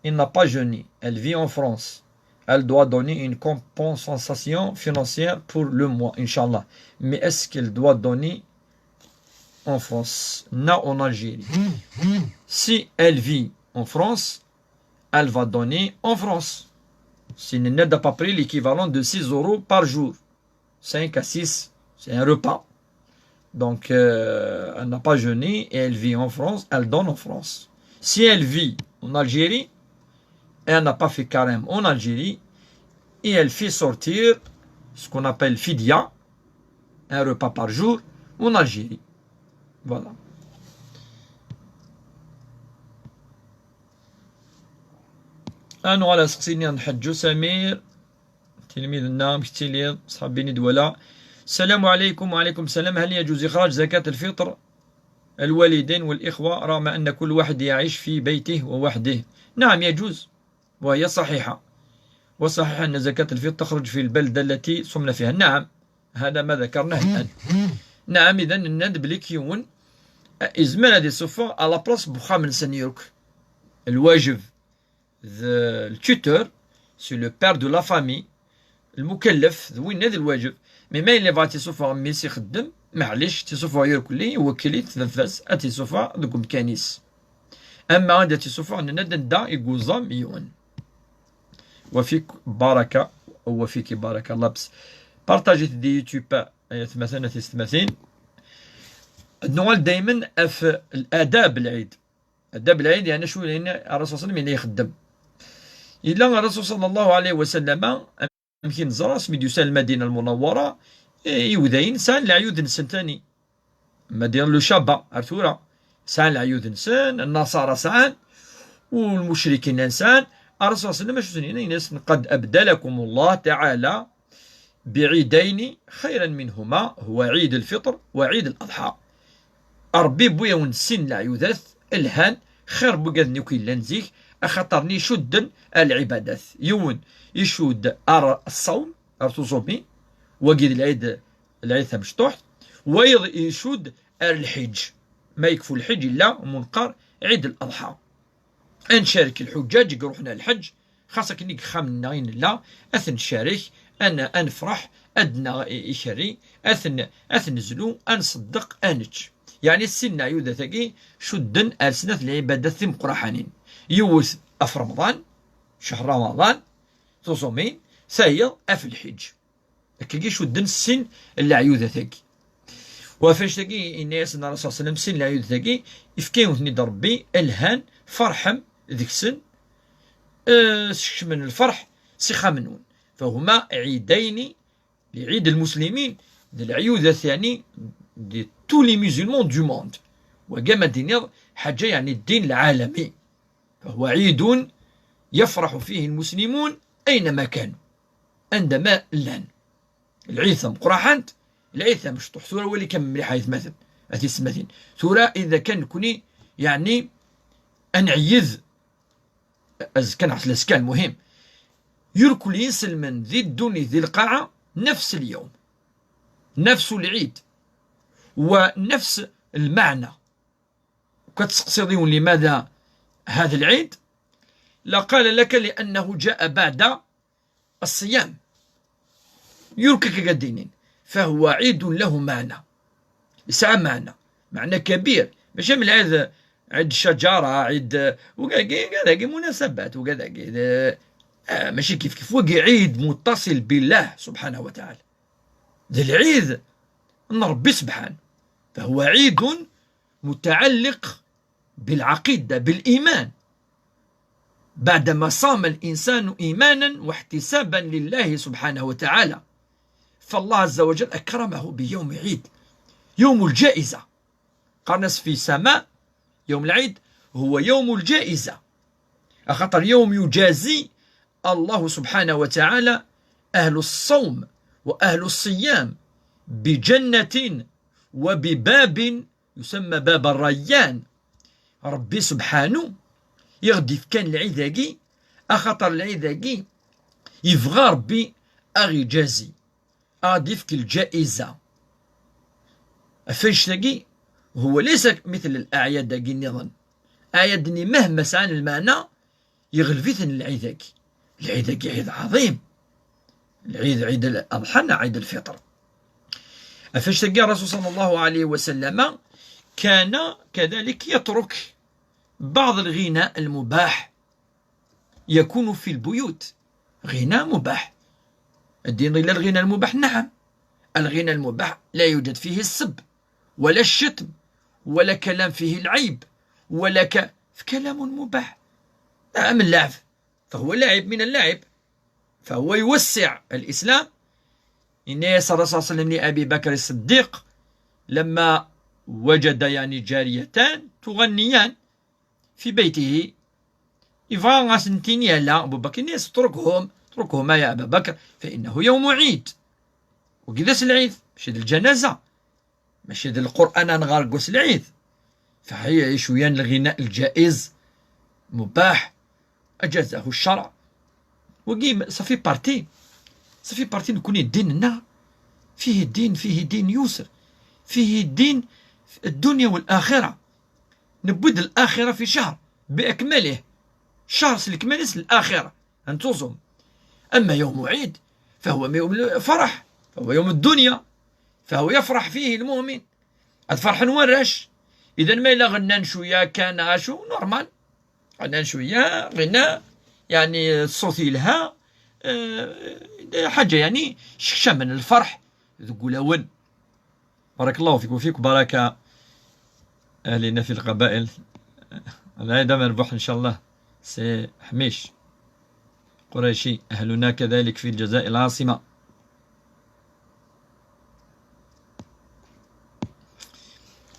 Elle n'a pas jeûné. Elle vit en France. Elle doit donner une compensation financière pour le mois, Inch'Allah. Mais est-ce qu'elle doit donner en France? Non, en Algérie. Si elle vit en France, elle va donner en France. C'est une aide à peu près l'équivalent de six euros par jour. Cinq à six, c'est un repas. Donc, euh, elle n'a pas jeûné et elle vit en France, elle donne en France. Si elle vit en Algérie, et elle n'a pas fait carême en Algérie, et elle fait sortir ce qu'on appelle fidya, un repas par jour, en Algérie. Voilà. Ad nuɣal ar useqsi-nni n Ḥeǧǧu Samir. تلميذنا مكتلي صحابيني دولا. السلام عليكم. وعليكم السلام. هل يجوز إخراج زكاة الفطر الوالدين والإخوة رغم أن كل واحد يعيش في بيته ووحده؟ نعم، يجوز، وهي صحيحة، وصحيح أن زكاة الفطر تخرج في البلدة التي صمنا فيها. نعم، هذا ما ذكرناه الآن. نعم، إذن الند بليك يون Yezmer ad isuffeɣ à la place n uxxam-nsen yakk. Lwajeb d le tuteur, c'est le père de la famille. Lmukellef d winna d lwajeb. Mais ma yella yebɣa ad t-isuffeɣ mmi-s ixeddem, maɛlic, t-isuffeɣ irkelli, iwekkel-it baba-s ad t-isuffeɣ deg umkan-is. Ama anda t-isuffeɣ, nenna-d anda i yuẓam yiwen. Wafik baraka, wafiki baraka, labs. Partagit di YouTube, ay atmaten, a tisetmatin. Ad nuɣal daymen af l'adab lɛid. Adab lɛid, yeɛni acu yenna Rasul sallam yenna ixeddem. Yella Rasul sallallahu alayhi wa sallam, amek i neẓra, asmi d-yusa Lmadina Lmunawwara, eh, iwdayen sɛan leɛyud-nsen tani. Madina Lucaba, ar tura, sɛan leɛyud-nsen, Nnaṣara sɛan, u lmucrikin llan sɛan. Rasul sallam acu sen-yenna? Yenna-yasen: قد أبدلكم الله تعالى بعيدين خيرا منهما، هو عيد الفطر وعيد الأضحى. Ṛebbi yewwi-yawen-d sin leɛyudat lhan, xir n wigad-nni akk yellan zik, axaṭer-nni icudden ar lɛibadat. Yiwen icudd ar ṣṣawm, ar tuẓumi, wagi d lɛid, lɛid tamecṭuḥt, wayeḍ icudd ar lḥiǧ. Ma yekfu lḥiǧ, yella umu neqqar Ɛid Laḍḥa. Ad ncarek lḥuǧǧaǧ i iruḥen ar lḥeǧ, xas akken i yexxamen-nneɣ i nella, ad ten-ncarek, ad n-, ad nefreḥ, ad d-naɣ i-, ikerri, ad ten-, ad t-nezlu, ad nṣeddeq, ad nečč. Yeɛni sin leɛyudat-agi cudden ar snat lɛibadat timeqqraḥanin. Yiwet af Remḍan, cehr Remḍan, tuẓumin, tayeḍ af lḥiǧ. Akkagi cudden sin n leɛyudat-agi. Ɣef annect-agi, yenna-yasen Ṛṛasul ṣalla Llahu ɛalayhi wa sallam, sin leɛyudat-agi, ifka-yawen-ten-id Ṛebbi, lhan, ferḥem deg-sen, eh, skecmen lferḥ s ixxamen-nwen. فهما عيدين لعيد المسلمين, d leɛyudat, yeɛni, de tous les musulmans du monde. Wagi ma d-tiniḍ, ḥaǧa, yeɛni, ddin lɛalami. فهو عيد يفرح فيه المسلمون أينما كانوا. Anda ma llan. Lɛid tameqqraḥant, lɛid tamecṭuḥt. Tura wali kan mliḥ ay atmaten, a tisetmatin. Tura ida kan nekni, yeɛni, ad nɛeyyed azekka neɣ tlazekka, lmuhim. Irkel yinselmen di ddunit, di lqaɛa, نفس اليوم. نفس العيد. ونفس المعنى. Ka tseqsiḍ yiwen لماذا هذا العيد؟ لقال لك لأنه جاء بعد الصيام. Yurk akka ad d-inin. فهو عيد له معنى. Yesɛa معنى. معنى كبير. Mačči am lɛid, ɛid ccajara, ɛid, wigagi, wigagi munasabat, wigagi, d, ah, mačči kif kif. Wagi عيد متصل بالله سبحانه وتعالى. D lɛid n Ṛebbi sebḥan. فهو عيد متعلق بالعقيدة، بالإيمان. بعدما صام الإنسان إيمانا واحتسابا لله سبحانه وتعالى، فالله عز وجل أكرمه بيوم عيد، يوم الجائزة. قالنا في سماء يوم العيد هو يوم الجائزة، أخطر يوم يجازي الله سبحانه وتعالى أهل الصوم وأهل الصيام بجنة وبباب يسمى باب الريان. Ṛebbi subḥanu i ɣ-d-ifkan lɛid-agi, axaṭer lɛid-agi yebɣa Ṛebbi a ɣ-iǧazi, a ɣ-d-ifk lǧaiza. Ɣef annect-agi, هو ليس مثل الأعياد-agi nniḍen. Aɛyad-nni mahma sɛan lmeɛna, yeɣleb-iten lɛid-agi. Lɛid-agi ɛid ɛaḍim. Lɛid, ɛid Laḍḥa neɣ ɛid Lfiṭr. Ɣef annect-agi, Ṛṛasul ṣalla Llahu ɛalayhi wa sallam كان كذلك يترك بعض الغناء المباح يكون في البيوت. غناء مباح. الدين إلا الغناء المباح؟ نعم. الغناء المباح لا يوجد فيه السب، ولا الشتم، ولا كلام فيه العيب، ولا ك-، كلام مباح. نعم، اللعب فهو لعب من اللعب، فهو يوسع الإسلام. Yenna-yas Ṛṛasul ṣalla Llahu ɛalayhi wa sallam لأبي بكر الصديق لما وجد، يعني، جاريتان تغنيان في بيته. Yebɣa ad asent-yini ala, Abu Bakr yenna-yas: اتركهم، اتركهما يا أبا بكر، فإنه يوم عيد. Wagi d ass n lɛid, mačči d lǧanaza. Mačči d Lqur'an ad nɣer deg wass n lɛid. فهي شوية الغناء الجائز مباح أجازه الشرع. Wagi ça fait partie. Ça fait partie, nekkni ddin-nneɣ فيه دين، فيه دين يسر، فيه دين الدنيا والآخرة. نبد الآخرة في شهر بأكمله، شهر سلكمالس الآخرة أن تصوم. أما يوم عيد فهو يوم الفرح، فهو يوم الدنيا، فهو يفرح فيه المؤمن. أتفرح نورش. إذا ما إلا غنان شوية كان غاشو نورمال، غنان شوية غناء، يعني الصوت يلها، آه، حاجة يعني شكشة من الفرح ذو قلاون. بارك الله فيك وفيك بارك أهلنا في القبائل. العيد مربوح إن شاء الله. سي حميش قريشي، أهلنا كذلك في الجزائر العاصمة.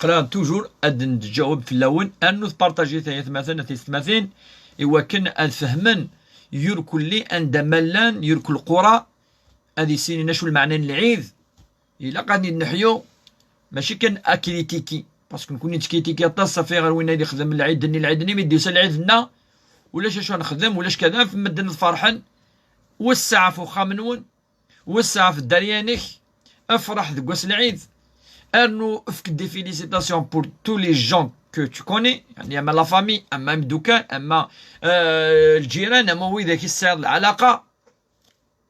قران توجور أد نتجاوب في اللون أنه تبارطاجي ثانية مثلا في ستماثين. إوا كان أفهمن يركل لي أن دملان يركل القرى. هذه سيني نشو المعنى العيد. إلا قاعد نحيو ماشي كان أكريتيكي، باسكو نكون نتكريتيكي حتى صافي غير وين اللي خدم العيد دني العيد دني ميديو سال العيد لنا. ولاش اش نخدم ولاش كذا في مدن فرحا. والساعة فوق خامنون. والساعة في الدريانك. افرح ذقوس العيد. أرنو افك des félicitations pour tous les gens que tu connais، يعني أما la famille، أما مدوكان، أما آه الجيران، أما ويدا كي السير العلاقة.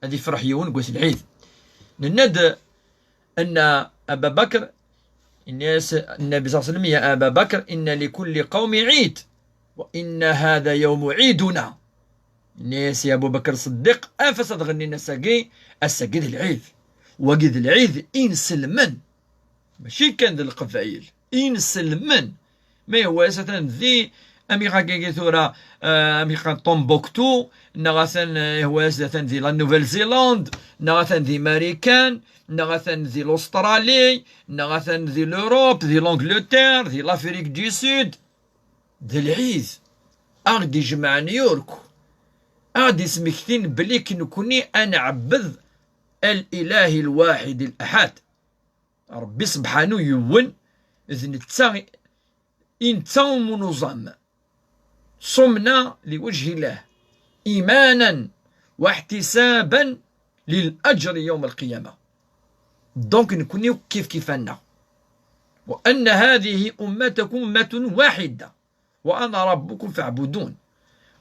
هذه فرح يون قوس العيد. نند أن أبا بكر، إن يس-، النبي صلى الله عليه وسلم: يا أبا بكر، إن لكل قوم عيد، وإن هذا يوم عيدنا. الناس يا أبو بكر الصديق، أفس تغني الناس أكي، أساكي ذي العيد. وقيد العيد إن سلمن. ماشي كان ذي القبائل. إن سلمن. ما هو أساسا ذي أمي غاكي ثورة، آه، أمي غا تومبوكتو، نغاثن، آه، هو أساسا ذي لا نوفيل زيلاند، نغاثن ذي ماريكان، نغاثن ذي الأسترالي، نغاثن ذي لوروب، ذي لونجلتير، ذي لافريك دي سود. ذي العيد. أغدي جمع نيويورك. أغدي سمكتين بليك نكوني أنا عبد الإله الواحد الأحد. ربي سبحانه يون ذ نتا إنتا منظم. صمنا لوجه الله إيمانا واحتسابا للأجر يوم القيامة. دونك نكوني كيف كيفنا. وأن هذه أمتكم أمة واحدة وأنا ربكم فاعبدون.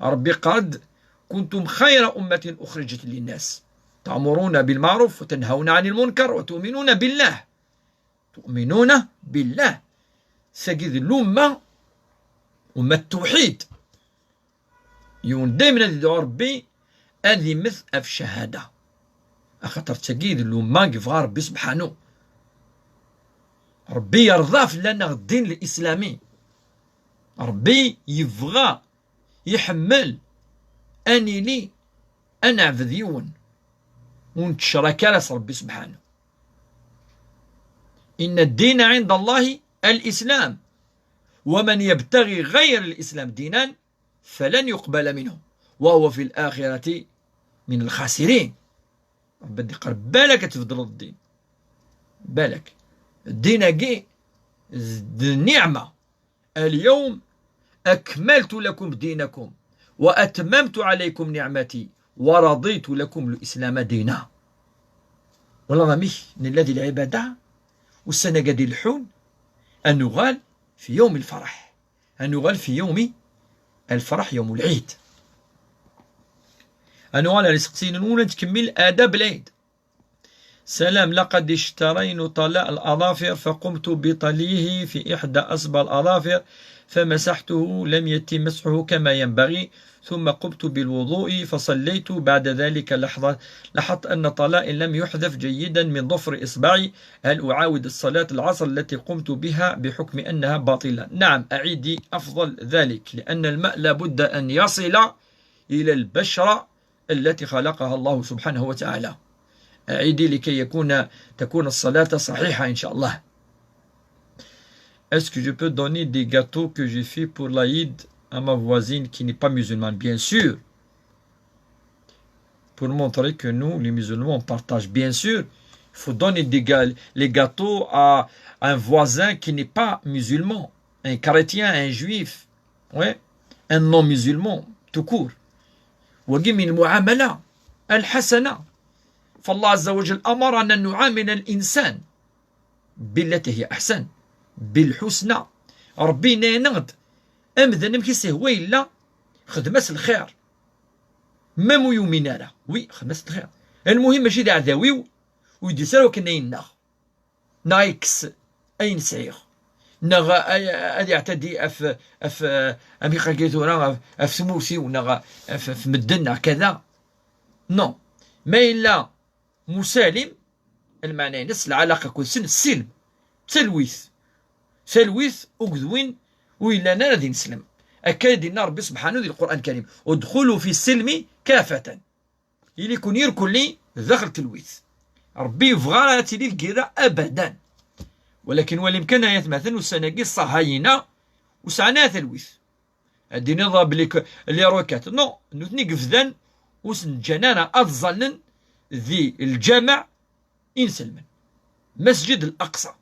ربي قال: كنتم خير أمة أخرجت للناس تأمرون بالمعروف وتنهون عن المنكر وتؤمنون بالله. تؤمنون بالله. سجد الأمة، أمة التوحيد. يون دايما هذه يدعو ربي أن يمث في الشهادة. أخاطر تجد الأمة يبغى ربي سبحانه. ربي يرضى في لنا الدين الإسلامي. ربي يبغى يحمل أنيلي أنا عبد يون ونتشرك على ربي سبحانه. إن الدين عند الله الإسلام، ومن يبتغي غير الإسلام دينا فلن يقبل منه وهو في الآخرة من الخاسرين. ربي يقول: بالك تفضل الدين، بالك الدين أكي النعمة. اليوم أكملت لكم دينكم وأتممت عليكم نعمتي ورضيت لكم الإسلام دينا. ولا رميش نلذي العبادة والسنة قد يلحون أن نغال في يوم الفرح، أن نغال في يوم الفرح، يوم العيد. أن نغال رزق سين نولا تكمل آداب العيد. سلام، لقد اشترين طلاء الأظافر فقمت بطليه في إحدى أصبع الأظافر فمسحته، لم يتم مسحه كما ينبغي، ثم قمت بالوضوء فصليت بعد ذلك لحظة، لاحظت أن طلائي لم يحذف جيدا من ظفر إصبعي، هل أعاود الصلاة العصر التي قمت بها بحكم أنها باطلة؟ نعم، أعيدي أفضل ذلك، لأن الماء لابد أن يصل إلى البشرة التي خلقها الله سبحانه وتعالى. أعيدي لكي يكون، تكون الصلاة صحيحة إن شاء الله. Est-ce que je peux donner des gâteaux que j'ai fait pour l'Aïd à ma voisine qui n'est pas musulmane? Bien sûr. Pour montrer que nous, les musulmans, on partage, bien sûr. Il faut donner des ga-, les gâteaux à un voisin qui n'est pas musulman, un chrétien, un juif. Ouais. Un non-musulman, tout court. وقي من المعاملة الحسنة. فالله عز وجل أمرنا أن نعامل الإنسان بالتي هي أحسن. Bilḥusna. Ṛebbi yenna-yaneɣ-d, amdan amek i s-ihwa yella, xdem-as lxir. Ma mu yumin ara, wi, xdem-as lxir. Lmuhim, mačči d aɛdaw-iw, ur d-yusi ara wakken ad yenneɣ, neɣ ad yekkes ayen sɛiɣ, neɣ a-, a-, ad yeɛtadi ɣef, ɣef, amek iqqar tura, ɣef, ɣef tmurt-iw, neɣ ɣef, ɣef medden, neɣ kada. Non. Ma yella musalim, lmeɛna-ines, lɛalaqa akked-sen, ssilm, d talwit. Talwit akked win ur yellan ara d ineslem. Akka i d-yenna Ṛebbi subḥanahu di Lqur'an Lkarim, udxulu fi ssilmi kafatan. Ili-ken irkelli daxel telwit. Ṛebbi yebɣa ara ad tili lgirra abadan. Walakin walim kan ay atmaten, ussan-agi ṣṣahayina ur sɛan ara talwit. Ad d-tiniḍ belli k-, les roquettes. Non, nutni i yebdan ur sen-ǧǧan ara ad ẓallen di lǧameɛ inselmen. Masǧid Al-Aqsa.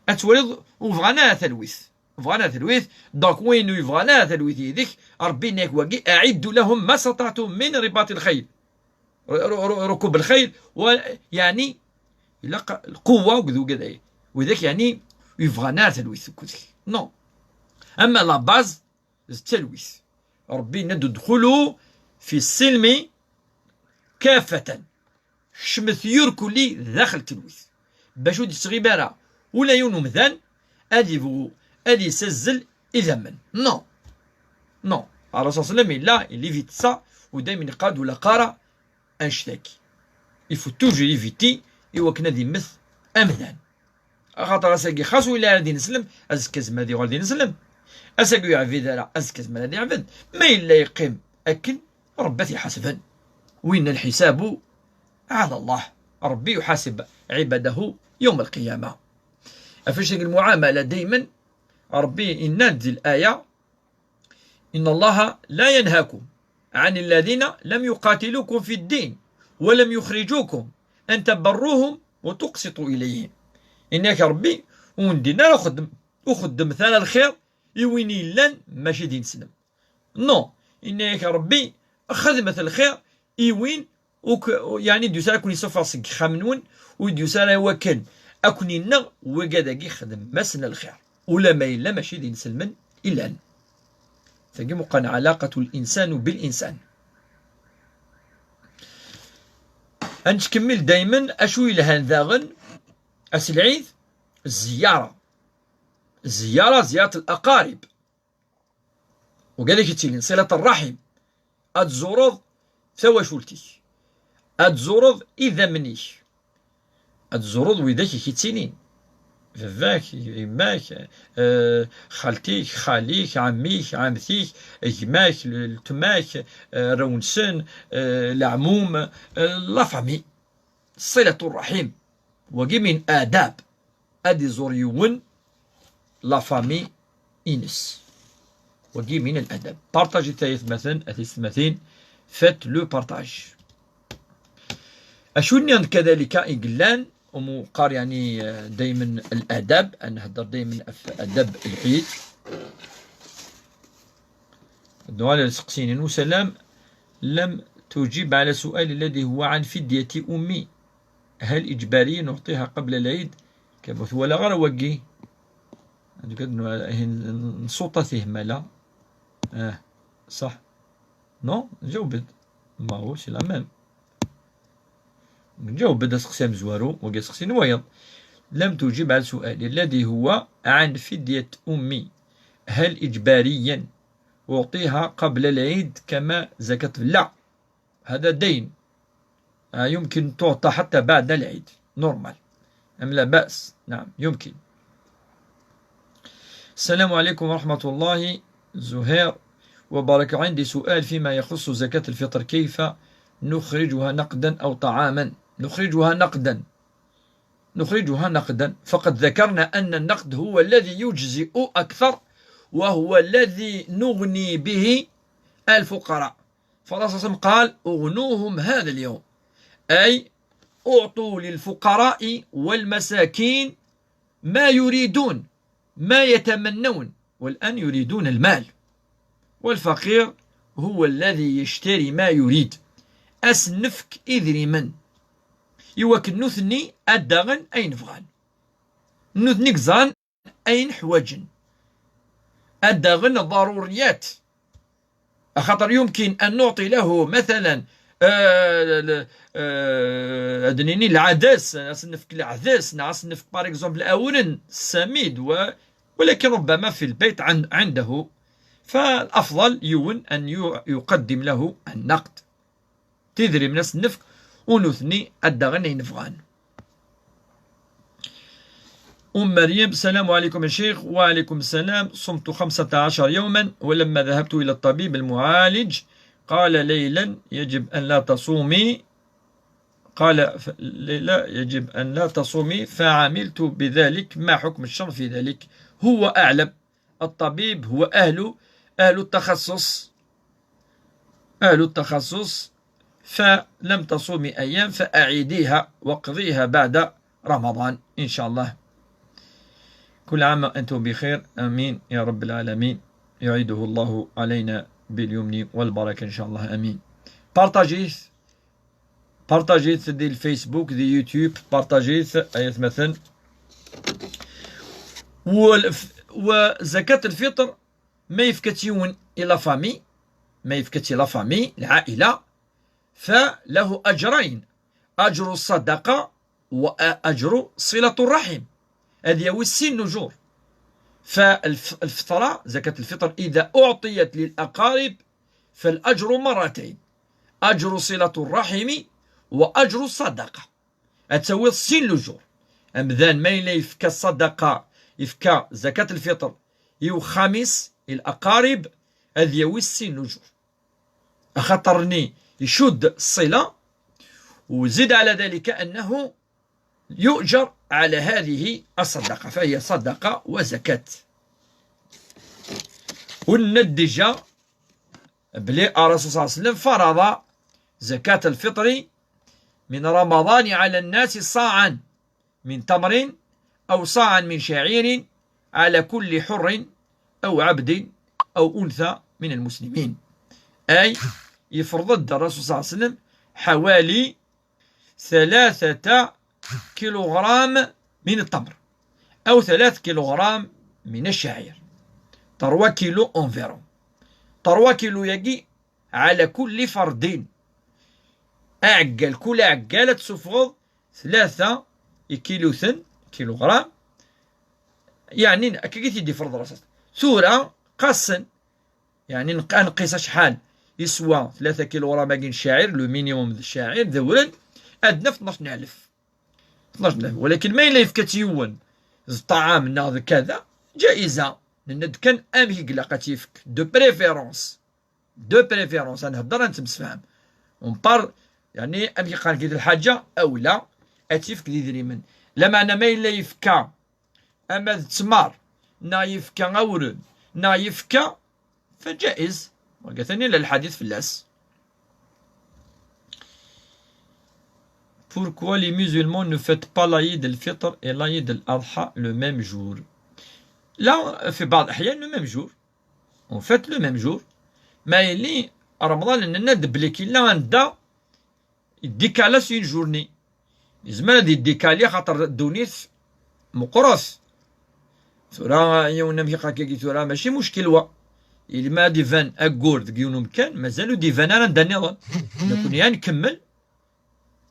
Ad twaliḍ ur bɣan ara talwit. Ur bɣan ara talwit. Donc, win ur yebɣan ara talwit yid-k, Ṛebbi yenna-yak wagi, أعدوا لهم ما استطعتم من رباط الخيل. ر-، ر-، ر-، ركوب الخيل، و-، يعني، ilaq lquwwa akked ugaday. Widak, yeɛni, ur yebɣan ara talwit akked-k. Non. Ama la base, d talwit. Ṛebbi yenna-d, udxulu fi ssilmi kafatan. Kecmet yirkelli daxel telwit. Bac ur d-yettɣimi ara ula yiwen umdan ad yebɣu ad yessazzel idammen. Non. Non. Ṛṛasul ṣalla Llahu ɛalayhi wa sallam yella, il évite ça, u daymen yeqqar-d ur ilaq ara annect-agi. Il faut toujours éviter i wakken ad immet amdan. Axaṭer ass-agi xas ur yelli ara d ineslem, azekka yezmer ad yuɣal d ineslem. Ass-agi ur yeɛbid ara, azekka yezmer ad yeɛbed. Ma yella yeqqim akken, Ṛebbi ad t-iḥasben. وإن الحساب على الله. Ṛebbi yuḥaseb ɛibadahu yawm al-qiyama. Ɣef wannect-agi n lmuɛamala, daymen Ṛebbi yenna-d di laya, إن الله لا ينهاكم عن الذين لم يقاتلوكم في الدين ولم يخرجوكم أن تبروهم وتقسطوا إليهم. Yenna-yak Ṛebbi, ur wen-d-yenna ara xeddem-, ur xeddmet ara lxir i win yellan mačči d ineslem. Non, yenna-yak Ṛebbi, xedmet lxir i win ur k-, yeɛni ur d-yusi ara ad ken-yessufeɣ seg yexxamen-nwen, ur d-yusi ara i wakken ad ken-ineɣ, wigad-agi xedmem-asen lxir, ula ma yella mačči d inselmen i llan. Tagi meqqar ɛalaqatu l-insanu bil-insan. Ad nettkemmil daymen acu yelhan daɣen ass lɛid, ziyara. Ziyara, ziyarat al-aqarib. Wigad i k-yettilin, silat ṛṛaḥim. Ad tzureḍ tawacult-ik. Ad tzureḍ idammen-ik. Ad tzureḍ widak i k-yettilin. Baba-k, yemma-k, eh, xalti-k, xali-k, ɛemmi-k, ɛemti-k, gma-k, l-, letma-k, eh, arraw-nsen, eh, leɛmum, eh, la famille. Silatu ṛṛaḥim. Wagi min adab. Ad iẓur yiwen la famille ines. Wagi min al-adab. Partaget ay atmaten, a tiyessetmatin. Faites le partage. Acu nniḍen kadalika i yellan, umu qqar, yeɛni, eh, daymen al-adab, ad nhedder daymen ɣef adab lɛid. Ad nuɣal ar tseqsiyin. وسلام لم تجب على سؤال الذي هو عن فدية أمي. هل إجباري نعطيها قبل العيد؟ كما ثوالغ رواقي. عندك هاد نوع-، هي نصوطة فيه مالا. آه، صح. Non, جاوبت. ما هو، c'est la même. جاوب بدا سقسي مزوارو، وقا سقسي نوايض. لم تجب على سؤالي الذي هو عن فدية أمي. هل إجباريا أعطيها قبل العيد كما زكاة؟ لا، هذا دين. آه، يمكن تعطى حتى بعد العيد. Normal. أم لا بأس؟ نعم، يمكن. السلام عليكم ورحمة الله زهير وبركاته. عندي سؤال فيما يخص زكاة الفطر، كيف نخرجها نقدا أو طعاما؟ نخرجها نقدا. نخرجها نقدا، فقد ذكرنا أن النقد هو الذي يجزئ أكثر، وهو الذي نغني به الفقراء. فالرسول صلى الله عليه وسلم قال: "اغنوهم هذا اليوم"، أي أعطوا للفقراء والمساكين ما يريدون، ما يتمنون، والآن يريدون المال. والفقير هو الذي يشتري ما يريد. Ad sen-nefk idrimen i wakken nutni ad d-aɣen ayen bɣan. Nutni i yeẓran ayen ḥwaǧen. Ad d-aɣen ḍaruriyat. Axaṭer yumkin an nuɛṭi lahu, mathalan, eh, l-, eh, ad d-nini lɛadas, ad s-nefk lɛadas, neɣ ad s-nefk, par exemple, awren, ssamid, wa-, walakin rubbama fi lbayt ɛin-, ɛindahu. Falafḍal yiwen an yu-, yuqaddim lahu annaqd. Tidrimen ad s-nefk, u nutni ad d-aɣen ayen bɣan. أم مريم: السلام عليكم يا شيخ. وعليكم السلام. صمت خمسة عشر يوما، ولما ذهبت إلى الطبيب المعالج قال: ليلا يجب أن لا تصومي. قال: ف-، ليلا يجب أن لا تصومي، فعملت بذلك. ما حكم الشرع في ذلك؟ هو أعلم. الطبيب هو أهل، أهل التخصص، أهل التخصص. فلم تصومي أيام فأعيديها واقضيها بعد رمضان إن شاء الله. كل عام وأنتم بخير، آمين يا رب العالمين. يعيده الله علينا باليمن والبركة إن شاء الله، آمين. Partagez. Partagez di Facebook, di YouTube, partagez, ay atmaten. Wal-, وزكاة الفطر ما يفكت يون إلى فامي، ما يفكت إلى فامي، العائلة، فله أجرين: أجر الصدقة وأجر صلة الرحم. هذه هو السين نجور. فالفطرة، زكاة الفطر، إذا أعطيت للأقارب فالأجر مرتين: أجر صلة الرحم وأجر الصدقة. أتسوي السين لجور. أمذان ما إلا يفكى الصدقة، يفكى زكاة الفطر، يو خامس الأقارب، هذه هو السين لجور. أخطرني يشد الصلة، وزيد على ذلك أنه يؤجر على هذه الصدقة، فهي صدقة وزكاة. والندجة بلي الرسول صلى الله عليه وسلم فرض زكاة الفطر من رمضان على الناس صاعا من تمر أو صاعا من شعير على كل حر أو عبد أو أنثى من المسلمين. أي يفرض الرسول صلى الله عليه وسلم حوالي ثلاثة كيلوغرام من التمر، أو ثلاث كيلوغرام من الشعير، trois kilos environ. Trois kilos ياكي على كل فرد. أعقل، كل عقالة تسفغ ثلاثة كيلوثن، كيلوغرام. يعني، أكيد يدي فرض راسك. ثورة قسن، يعني، نق-، نقيس شحال يسوى ثلاثة كيلوغرام أكين شاعر، لو مينيموم ذ الشاعر، ذورن، أدنى في اثناش ألف. اثناش ألف. ولكن ما إلا يفكت يون ذ الطعام ناغ كذا، جائزة. لأن كان أمي قلقت يفك، دو بريفيرونس. دو بريفيرونس، نهضر نتمسفهم. ومبار، يعني، أمي قال كي الحاجة أولى، أتيفك ذي ذريمن. لما أنا ما إلا يفكا أما ذ تمار، نا يفكا أورن، نا يفكا، فجائز. وقتني للحديث في اللاس. Pourquoi les musulmans ne fêtent pas l'Aïd al-Fitr et l'Aïd al-Adha le même jour? Là, في بعض الأحيان le même jour. On fête le même jour. ما يلي رمضان لنا دبليكي لا ندا يديكالا سين جورني. يزمر هاد يديكالي خاطر الدونيث مقرث. ثورة يوم نمشي قاكي ثورة ماشي مشكل وا. إلي ما ديفان أكور دق يوم كان، مازالو ديفان أنا نداني ظن. نكون يعني نكمل.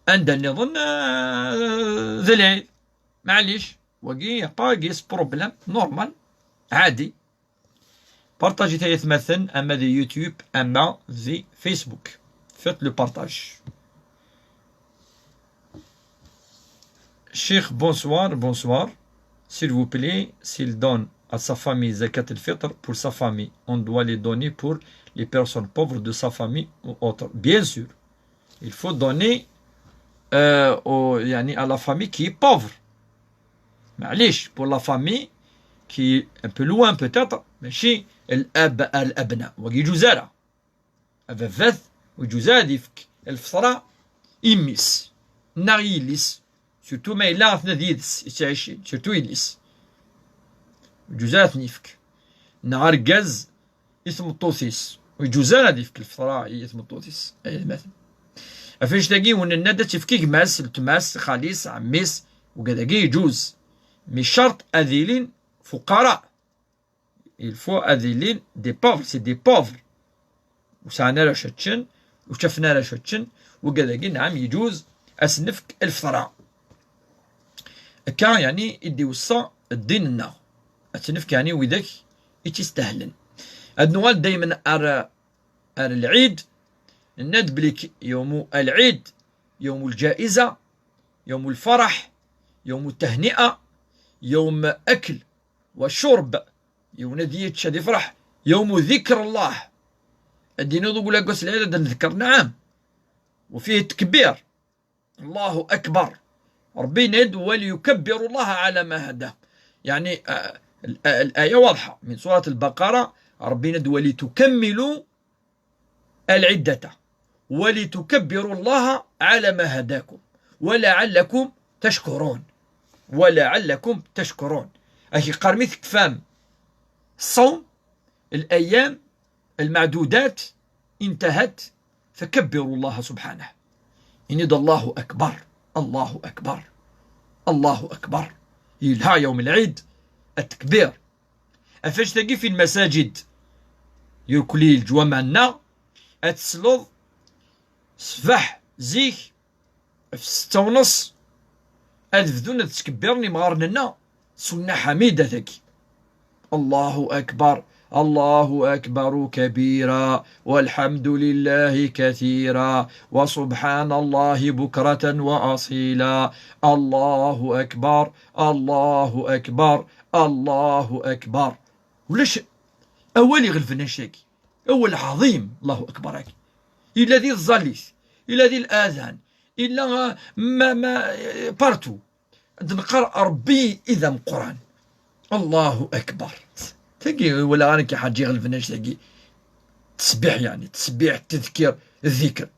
أنداني ظن، آه، ذا العيد. معليش. وقي باقي بروبليم نورمال. عادي. Partagez تايثمثن أما ذي يوتيوب أما ذي فيسبوك. Faites le partage. Cheikh, bonsoir, bonsoir. S'il vous plaît, s'il donne à sa famille zakat al-fitr pour sa famille, on doit les donner pour les personnes pauvres de sa famille ou autres. Bien sûr, il faut donner, euh, au, يعني, à la famille qui est pauvre. معليش, pour la famille qui est un peu loin peut-être, ماشي الأب، الأبناء, ويجوز لها. Ababat, ويجوز لها يفك الفطرة يميس, ناغ يليس. Surtout ما إلا غتنا ديدس يتعيشين, surtout يليس. ويجوز لها يفك. ناغ أرقاز يثمطوثيس. ويجوز لها يفك الفطرة يثمطوثيس. أي مثلا. أفنش تاقي وننا دا تفكي ماس، التماس، خاليس، عميس, وكذا يجوز. مي شرط أذيلين fuqara. Il faut ad ilin des pauvres, c'est des pauvres. Ur sɛan ara acu ččen, ur ččafen ara acu ččen, wigad-agi, nɛam, yeǧuz ad sen-nefk lfeṭra. Akka, yeɛni, i d-iweṣṣa ddin-nneɣ. Ad tt-nefk, yeɛni, widak i tt-istahlen. Ad nuɣal daymen ar, ar lɛid, nenna-d belli k-, yawmu al-ɛid, yawmu al-ǧaiza, yawmu al-faraḥ, yawmu at-tahni'a, yawmu akl wa curb, yiwen ad yečč, ad ifreḥ. Yawmu dikr Allah. Ad d-iniḍ ula deg wass lɛid ad ndekker, naɛam. Wa fihi tkbir. Allahu akbar. Ṛebbi yenna-d, وليكبروا الله على ما هداهم. Yeɛni, ah, l-, ah, l-aya waḍḥa. Min surat al-Baqara, Ṛebbi yenna-d, ولتكملوا العدة ولتكبروا الله على ما هداكم ولعلكم تشكرون. ولعلكم تشكرون. Ak iqqar mi tekfam ṣṣawm, الأيام المعدودات انتهت، فكبروا الله سبحانه. Ini-d الله أكبر، الله أكبر، الله أكبر. Yelha يوم العيد التكبير. Ɣef wannect-agi fi lmasajid, irkelli leǧwameɛ-nneɣ, ad tesleḍ ṣṣbeḥ zik, ɣef ssetta u nneṣ, ad bdun ad ttkebbiren imɣaren-nneɣ, sunna ḥamida tagi. الله أكبر، الله أكبر كبيرا، والحمد لله كثيرا، وسبحان الله بكرة وأصيلا. الله أكبر، الله أكبر، الله أكبر. Ulac awal iɣelben annect-agi. Awal ɛḍim, Allahu akbar-agi. Yella di tẓallit, yella di l'adan, yella, ah, ma, ma, eh, partout. Ad neqqar Ṛebbi i d ameqqran. Allahu akbar. Tagi, wala ara k-iḥaǧi iɣelben annect-agi. Tesbiḥ, yeɛni, tesbiḥ, tedkir, ddikr.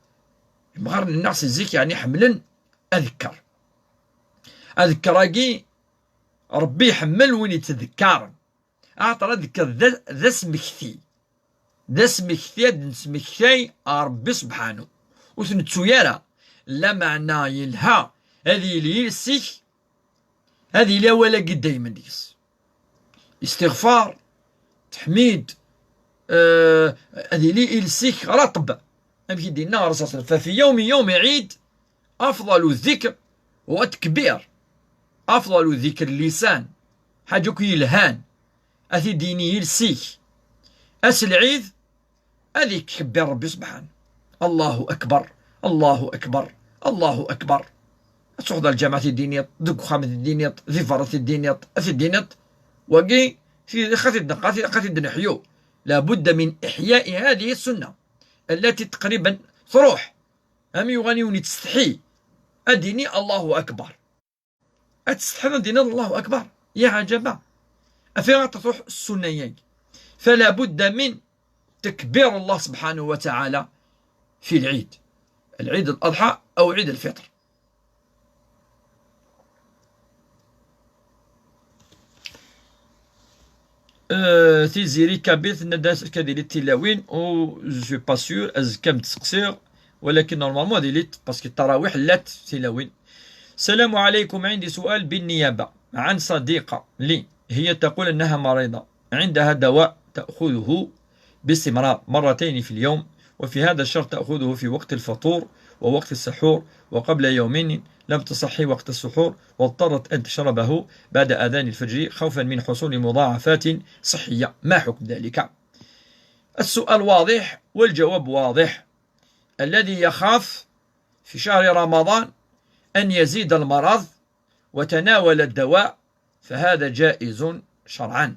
Imɣaren-nneɣ si zik, yeɛni, ḥemmlen adekker. Adekker-agi, Ṛebbi iḥemmel win yettdekkaren. Axaṭer adekker d, d asmekti. D asmekti ad d-nesmektay ɣer Ṛebbi sebḥanu. Ur t-nettu ara. Lameɛna yelha ad yili iles-ik, ad yili awal-agi daymen deg-s. Istiɣfar, teḥmid, eh, ad yili iles-ik raṭeb. Amek i d-yenna Ṛṛasul صلى الله عليه وسلم: ففي يوم، يوم عيد، أفضل الذكر هو التكبير. أفضل الذكر اللسان. Ḥaǧa akk yelhan ad t-id-yini yiles-ik ass lɛid, ad ikkebbir Ṛebbi subḥan. Allahu akbar, Allahu akbar, Allahu akbar. Ad truḥeḍ ɣer lǧameɛ ad t-id-tiniḍ, deg uxxam ad t-id-tiniḍ, di berra ad t-id-tiniḍ, ad t-id-tiniḍ. Wagi, ti-, ad t-id-neqqar, ad t-id-neḥyu. لابد من إحياء هذه السنة التي تقريبا تروح. Am yuɣal yiwen yettsetḥi, ad d-yini Allahu akbar. Ad tsetḥiḍ ad d-tiniḍ Allahu akbar. Ya ɛajaba. Af ayɣer truḥ ssunna-yagi. فلا بد من تكبير الله سبحانه وتعالى في العيد، العيد الأضحى أو عيد الفطر. Euh, Tiziri Kabir tenna-d azekka ad ilint tilawin, u je suis pas sûr, azekka m-d-seqsiɣ, walakin normalement ad ilint, parce que ttarawiḥ llant tilawin. السلام عليكم، عندي سؤال بالنيابة عن صديقة لي، هي تقول أنها مريضة، عندها دواء تأخذه باستمرار مرتين في اليوم، وفي هذا الشهر تأخذه في وقت الفطور ووقت السحور، وقبل يومين لم تصحي وقت السحور واضطرت أن تشربه بعد أذان الفجر خوفا من حصول مضاعفات صحية، ما حكم ذلك؟ السؤال واضح والجواب واضح. الذي يخاف في شهر رمضان أن يزيد المرض وتناول الدواء فهذا جائز شرعا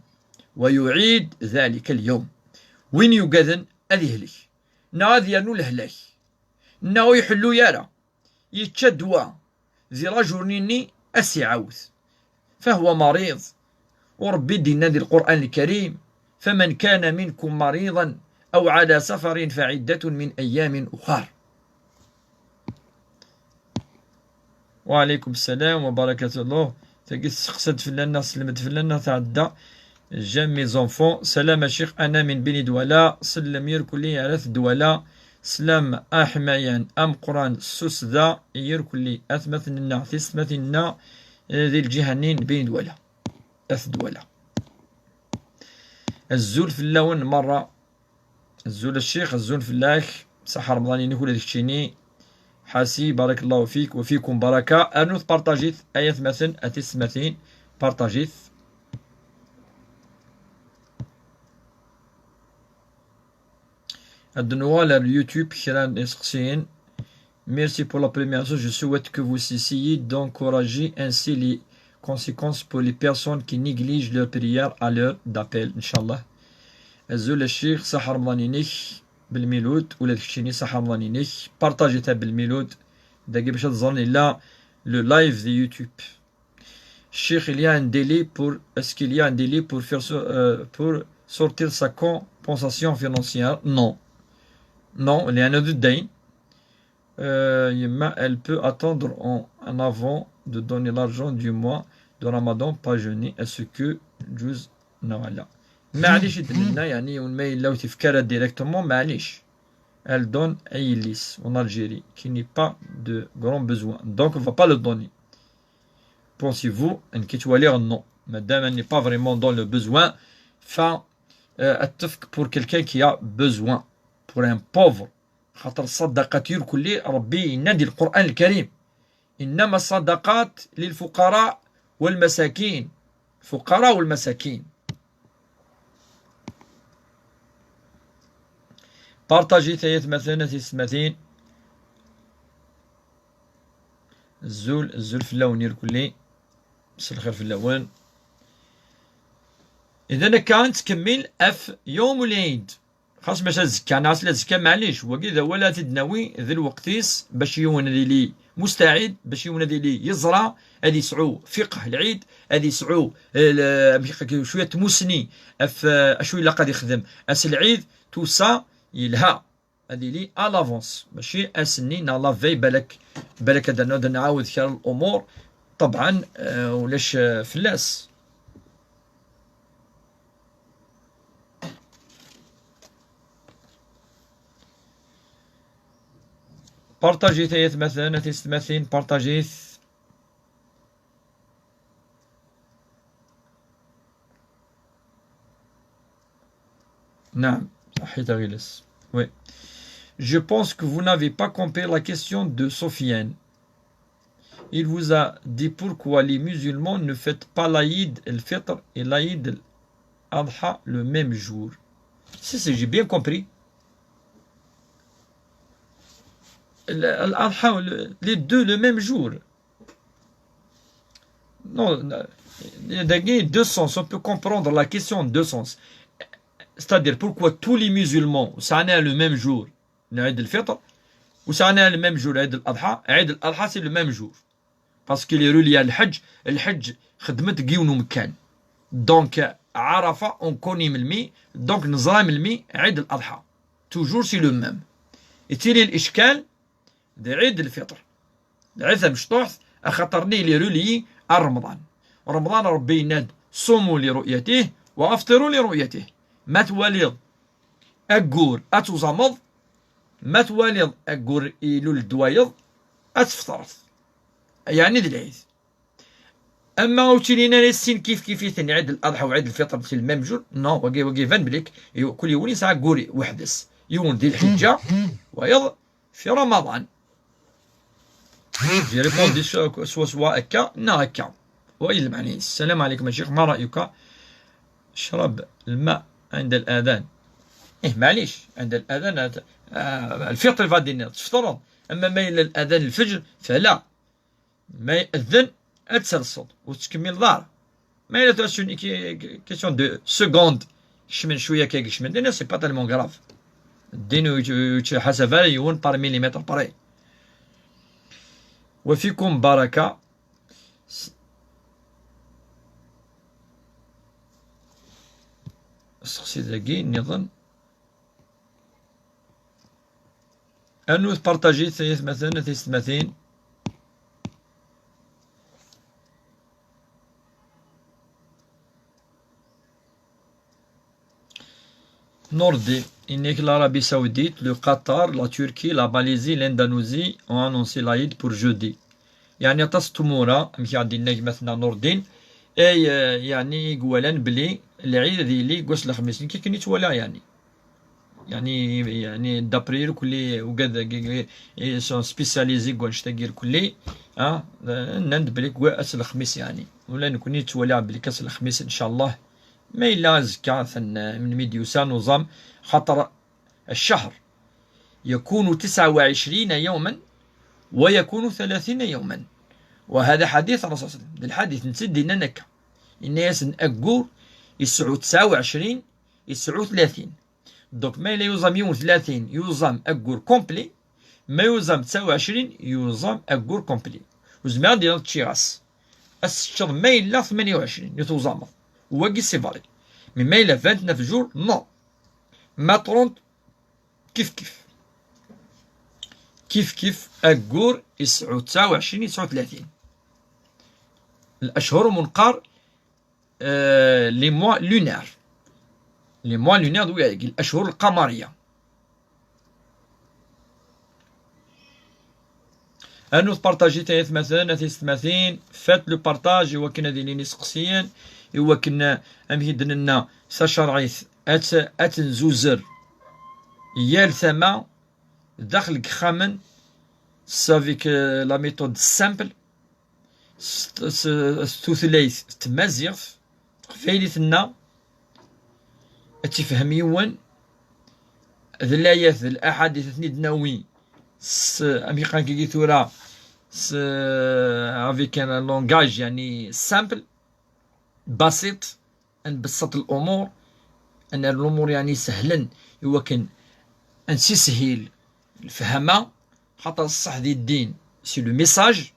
ويعيد ذلك اليوم. Win yugaden ad yehlek, neɣ ad yernu lehlak, neɣ ur iḥellu ara, yečča ddwa di la journée-nni, ad s-iɛawed. فهو مريض. U Ṛebbi d-yenna di Lqur'an Lkarim: فمن كان منكم مريضا أو على سفر فعدة من أيام أخر. وعليكم السلام وبركة الله. Tagi tesseqsa-d fell-aneɣ, tesselmed fell-aneɣ, tɛedda. J'aime mes enfants. Salam a ccix, ana min Beni Dwala. Sellem irkelli ar At Dwala. Slam aḥmayan ameqqran s tussda i yirkelli atmaten-nneɣ, tisetmatin-nneɣ, eh, di lǧiha-nni n Beni Dwala. At Dwala. Azul fell-awen merra. Azul a ccix, azul fell-ak. Saḥa Remḍan-inek ula d keččini. Ḥasi, barakallahu fik wa fikum baraka. Rnut partajit ay atmaten, a tisetmatin. Partajit. Ad nuɣal ar YouTube kra n iseqsiyen. Merci pour la première chose. Je souhaite que vous essayez d'encourager ainsi les conséquences pour les personnes qui négligent leur prière à l'heure d'appel, Inch'Allah. Azul a ccix, saḥa Remḍan-inek belmilud, ula d keččini saḥa Remḍan-inek. Partajit belmilud. Dagi bac ad ẓren illa le live de YouTube. Ccix, il y a un délai pour, est-ce qu'il y a un délai pour faire so-, euh, pour sortir sa compensation financière? Non. Non, il y a un délai. Euh, yemma, elle peut attendre en, en avant de donner l'argent du mois de Ramadan, pas jeûner. Est-ce que يجوز؟ Non, voilà. Maɛlic, i d-nenna, يعني, yiwen ma yella ur t-ifka ara directement, maɛlic. Elle donne à Ilis, en Algérie, qui n'est pas de grand besoin. Donc, on va pas le donner. Pensez-vous, nekk ttwaliɣ non. Madame, elle n'est pas vraiment dans le besoin. Fa, euh, ad tefk pour quelqu'un qui a besoin. Pour un pauvre. خاطر الصدقات يركل لي ربي ينادي القرآن الكريم. إنما الصدقات للفقراء والمساكين. الفقراء والمساكين. Partajit ay atmaten, a tisetmatin. Azul, azul fell-awen irkelli. Mselxir fell-awen. Idan akka ad nettkemmil ɣef yawm ulɛid. Xas maca azekka, neɣ ass n azekka, maɛlic, wagi d awal ad t-id-nawi d lweqt-is, bac yiwen ad yili mustaɛid, bac yiwen ad yili yeẓra, ad yesɛu fiqh lɛid, ad yesɛu, eh, l-, amek, cwiya n tmussni ɣef, eh, acu ilaq ad yexdem ass n lɛid, tout ça yelha. Ad yili à l'avance, mačči ass-nni neɣ la veille, balak, balak ad n-, ad nɛawed kra n lumuṛ, ṭebɛen, eh, ulac, eh, fell-as. Partajit ay atmaten, a tisetmatin, partajit. نعم، صحيت غيلس. Oui. Je pense que vous n'avez pas compris la question de Sofiane. Il vous a dit pourquoi les musulmans ne fêtent pas l'Aïd el-Fitr et l'Aïd el-Adha le même jour. Si, si, j'ai bien compris. L-, l'Adha, le, les deux le même jour. Non, non, il y a deux sens. On peut comprendre la question en deux sens. C'est-à-dire, pourquoi tous les musulmans, ça en est le même jour, l'Aïd el-Fitr, ou ça en est le même jour, l'Aïd el-Adha, l'Aïd el-Adha, c'est le même jour. Parce qu'il est relié à الحج, الحج خدمة ديك يوم كان. Donc, عرفة, on connaît melmi, donc نزرع melmi, عيد الأضحى. Toujours c'est le même. Et c'est l'Ishkal, de عيد الفطر. العيد مشطوح, أخاطر ني لي رولي رمضان. رمضان ربي يناد: صوموا لرؤيته وأفطروا لرؤيته. ما تواليض أقور أتوزمض، ما تواليض أقور إلو الدوايض أتفطرت. يعني ذي العيد. أما أوتيلينا لسين كيف كيف يثني عيد الأضحى وعيد الفطر في الميم جور، نو، وقي، وقي فان بليك، يو-، كل يولي ساعة قوري وحدس. يون ذي الحجة، ويض في رمضان. J'ai répondu سوا سوا هكا، نا هكا. وإلا معني: السلام عليكم يا شيخ، ما رأيك؟ شرب الماء عند الأذان. إيه، معليش، عند الأذان هذا، آه، الفطر غادي تفطر، أما ما إلا الأذان الفجر فلا. ما يأذن أتسرسل وتكمل دار. ما إلا تسون كي-، كي-، question de seconde. كشمن شوية كي كشمن دينا، c'est pas tellement grave. الدين يت-، يتحاسب على يون par millimètre près. وفيكم بركة. س-، السقسي داكي نظن. أنو تبارطاجيت يا تمثلنا تيستماثين. Nourdine, il n'est que l'Arabie Saoudite, le Qatar, la Turquie, la Malaisie, l'Indonésie ont annoncé l'Aïd pour jeudi. يعني aṭas n tmura, amek i ɣ-d-yenna gma-tneɣ Nourdine, Ay, eh, yeɛni i iwalan belli lɛid ad yili deg wass n lexmis, nekk akken i ttwaliɣ, yeɛni. Yeɛni, yeɛni d'après irkelli ugad, ils sont spécialisés deg wannect-agi irkelli, ah, eh, nnan-d belli deg ass n lexmis, yeɛni. Ula nekkni ttwaliɣ belli ass n lexmis, ncallah. Ma yella azekka, atan, eh, melmi d-yusa nuẓam, xaṭer الشهر يكون تسعة وعشرين يوما ويكون ثلاثين يوما. وهذا حديث الرسول صلى الله عليه وسلم. D lḥadit netta i d-yennan akka. Yenna-yasen aggur yesɛu tesɛa u ɛecrin, yesɛu tlatin. Donc, ma yella yuẓam yiwen tlatin, yuẓam aggur complet. Ma yuẓam tesɛa u ɛecrin, yuẓam aggur complet. Ur zmireɣ ad d-iniɣ ččiɣ-as. Ad s-teččeḍ ma yella tmanya u ɛecrin i tuẓameḍ. Wagi c'est vrai. Mais ma yella vingt-neuf jours, non. Ma trente, كيف كيف. كيف كيف أقور يسعو تسعة وعشرين، يسعو ثلاثين. الأشهر منقار، آه، les mois lunaires. Les mois lunaires, donc, الأشهر القمرية. Rnut partager, ay atmaten, a tiyessetmatin, faites le partage, i wakken ad ilin iseqsiyen, i wakken, amek i d-nenna, tacerɛit ad, ad tenzuzer yal tama, daxel n yexxamen, s, avec, euh, la méthode simple, s, s, s tutlayt n tmaziɣt, teqbaylit-nneɣ, ad tifhem yiwen, d layat, d laḥadit, ad ten-id-nawi s, amek qqaren kigi tura, s, avec un langage, yeɛni, simple, basit, ad nbesseṭ الأمور، ad nerr الأمور, yeɛni, sehlen, i wakken ad nsishil lefhama, xaṭer ṣṣeḥ di ddin, c'est le message,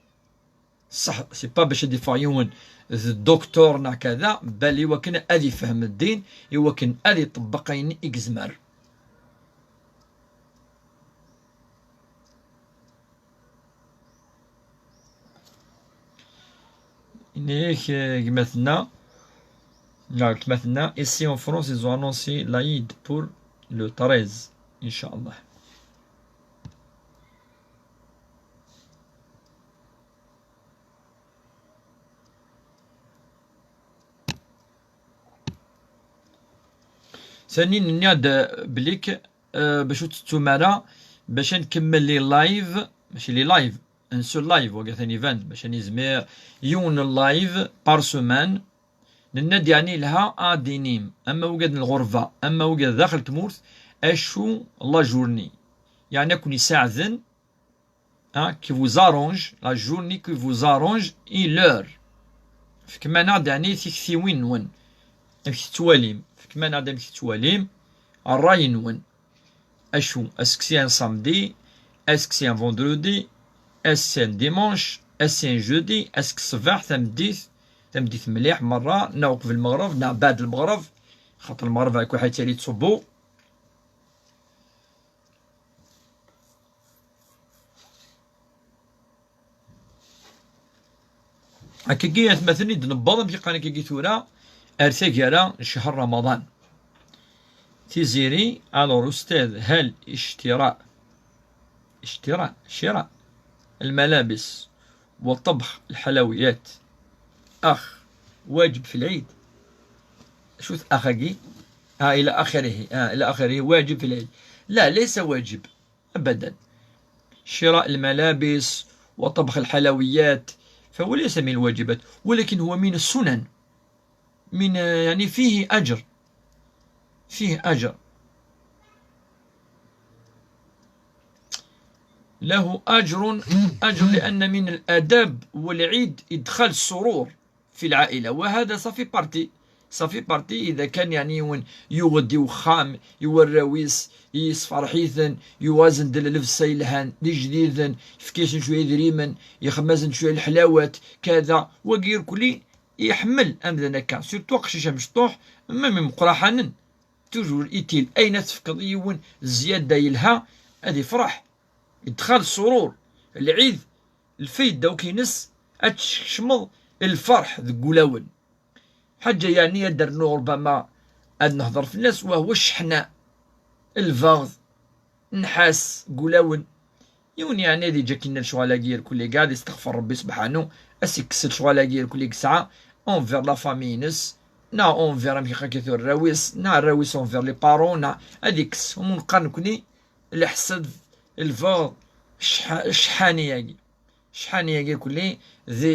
ṣṣeḥ, c'est pas bac ad iffeɣ yiwen d docteur neɣ kada, bal i wakken ad ifhem ddin, i wakken ad iṭebbeq ayen i yezmer. Yenna-yak, eh, gma-tneɣ, neɣ weltma-tneɣ, ici en France, ils ont annoncé l'Aïd pour le treize, inchallah. Sani, nniɣ-d, eh, belli k-, eh, bac ur tettum ara, bac ad nkemmel les lives, mačči les lives, un seul live, wagi atan iban, bac ad nizmir yiwen n live par semaine. Nenna-d, yeɛni, yelha ad d-inim, ama ugad n lɣerba, ama ugad daxel tmurt, acu la journée, yeɛni, ad ken-isaɛden, hein, qui vous arrange, la journée qui vous arrange et l'heure. Fkem-aneɣ-d, yeɛni, tiktiwin-nwen. Amek tettwalim? Fkem-aneɣ-d amek tettwalim, ṛṛay-nwen. Acu, est-ce que c'est un samedi, est-ce que c'est un vendredi, est-ce que c'est un dimanche, est-ce que c'est un jeudi, est-ce que ṣṣbeḥ, tameddit, tameddit mliḥ merra, neɣ uqbel lmeɣreb, neɣ baɛd lmeɣreb, xaṭer lmeɣreb akk ḥa yettali yettṣubbu. Akkagi, atmaten, i d-newweḍ, amek i qqaren akkagi tura, ar taggara n ccher Ramaḍan. Tiziri, alors, أستاذ، هل اشتراء، اشتراء، شراء الملابس وطبخ الحلويات أخ واجب في العيد؟ شو أخ أجي؟ آه، إلى آخره، آه، إلى آخره، واجب في العيد. لا، ليس واجب. أبدا. شراء الملابس وطبخ الحلويات فهو ليس من الواجبات، ولكن هو من السنن، من، يعني، فيه أجر، فيه أجر، له أجر، أجر، لأن من الآداب والعيد إدخال السرور في العائلة، وهذا صافي بارتي، صافي بارتي. إذا كان، يعني، يون-، يودي وخام، يوراويس، يصفر حيثن، يوازن دل لبس سيلهان، دي جديدن، يفكيسن شوية دريمن، يخمزن شوية الحلاوات، كذا، وغير كلي يحمل أمدن هكا، سورتو قشيشة مشطوح، ما من مقراحنن. توجور إيتيل، أين تفكض يون زيادة يلها، هذه فرح، إدخال السرور، العيد، الفايدة وكينس، أتشكشمض الفرح ذ قلاون. حاجة، يعني، يدرنو ربما أن نهضر في الناس، وهو الشحناء، البغض، نحاس، قلاون. يون، يعني، هذه جا كنا الشغل كير كل قاعد يستغفر ربي سبحانه، أسكس الشغل كير كل ساعة، envers la famille-ines, neɣ envers, amek akka, arraw-is, neɣ arraw-is envers les parents, neɣ ad ikkes, ur neqqar nekkni leḥsed, lbeɣḍ, cḥa-, cḥani-agi. Cḥani-agi kulli di,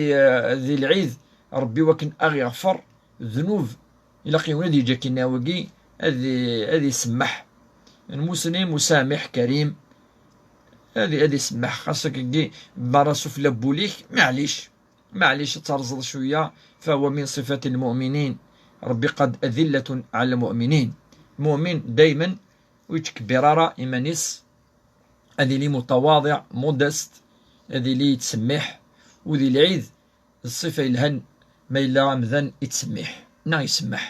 di lɛid, Ṛebbi wakken a ɣ-iɣfer ddnub, ilaq yiwen ad yeǧǧ akken wagi, ad i-, ad isemmeḥ. Lmuslim musamiḥ karim, ad, ad isemmeḥ, xas akkagi merra sufella n wul-ik, maɛlic, maɛlic ad terẓeḍ cwiya, فهو من صفات المؤمنين. Ṛebbi قال أذلة على المؤمنين. Mumin daymen ur yettkebbir ara iman-is, ad yili mutawaḍiɛ, modeste, ad yili yettsemmiḥ, u di lɛid d ṣṣifa yelhan ma yella amdan yettsemmiḥ neɣ isemmeḥ.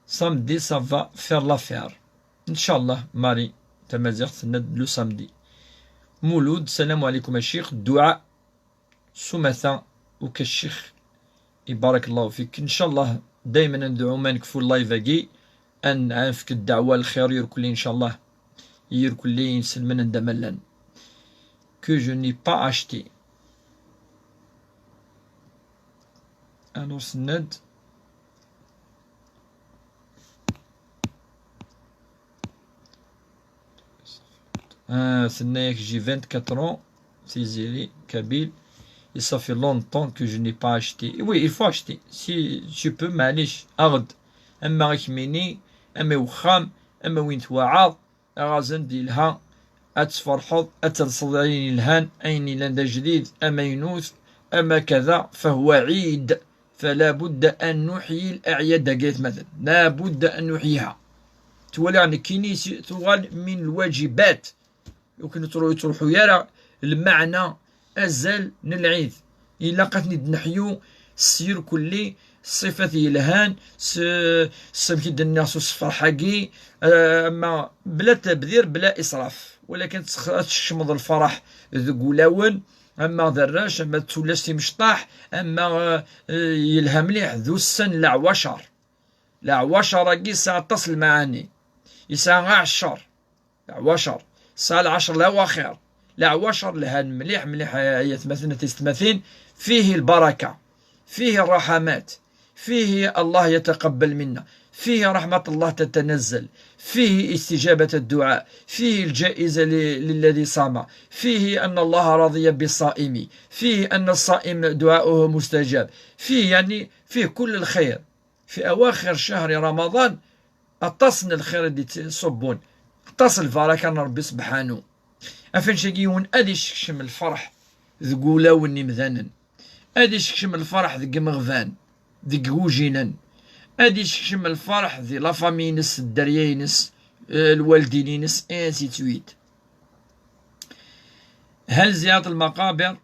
Samedi, ça va faire l'affaire. Ncallah, Marie, tamaziɣt tenna-d le samedi. Mulud, salam ɛlikum a ccix, dduɛa s umata, uka ccix, ibarak Llahu fik. Ncallah, daymen ad ndɛu ma nekfu live-agi, ad n-, ad nefk ddeɛwa lxir i irkelli, ncallah, i irkelli inselmen anda ma llan. Que je n'ai pas acheté. Alors, tenna-d, ah, tenna-yak, j'ai vingt-quatre ans, Tiziri, kabyle, et ça fait longtemps que je n'ai pas acheté. Oui, il faut acheter. Si tu peux, maɛlic, aɣ-d. Ama akmini, ama i wexxam, ama win twaɛaḍ, aɣ-azen-d yelha, ad tferḥeḍ, ad telseḍ ayen yelhan, ayen yellan d ajdid, amaynut, ama kada, فهو عيد. فلا بد أن نحيي الأعياد-agi, aytmaten. لا بد أن نحييها. Twalaḍ, nekkini si-, tuɣal min lwajibat. Ur ken-yettru-, yettruḥu ara lmeɛna, azal n lɛid. Ilaq ad ten-id-neḥyu s yirkelli, ṣṣifat yelhan, s, s amek i d-nniɣ, s usefreḥ-agi, eh, ama bla tabdir, bla israf. Walakin tsex-, ad tsekcmeḍ lferḥ deg wulawen, ama d arrac, ama d tullas timecṭaḥ, ama, eh, eh, yelha mliḥ, d ussan n leɛwacer. Leɛwacer-agi yesɛa aṭas n lmaɛani. Yesɛa ɛeccer. Leɛwacer. Tesɛa lɛecr lawaxir. Leɛwacer lhan mliḥ, mliḥ, ay atmaten, a tiyessetmatin. فيه البركة. فيه الرحمات. فيه الله يتقبل منا. فيه رحمة الله تتنزل. فيه استجابة الدعاء. فيه الجائزة ل-، للذي صام. فيه أن الله رضي بالصائم. فيه أن الصائم دعاؤه مستجاب. فيه، يعني، فيه كل الخير. في أواخر شهر رمضان aṭas n lxir i d-ittṣubbun, aṭas n lbaraka n Ṛebbi subḥanu. Af annect-agi yiwen ad isekcem lferḥ deg wulawen n yimdanen, ad isekcem lferḥ deg imeɣban, deg igujilen, ad isekcem lferḥ di la famille-ines, dderya-ines, eh, lwaldin-ines, et ainsi de suite. هل زيارة المقابر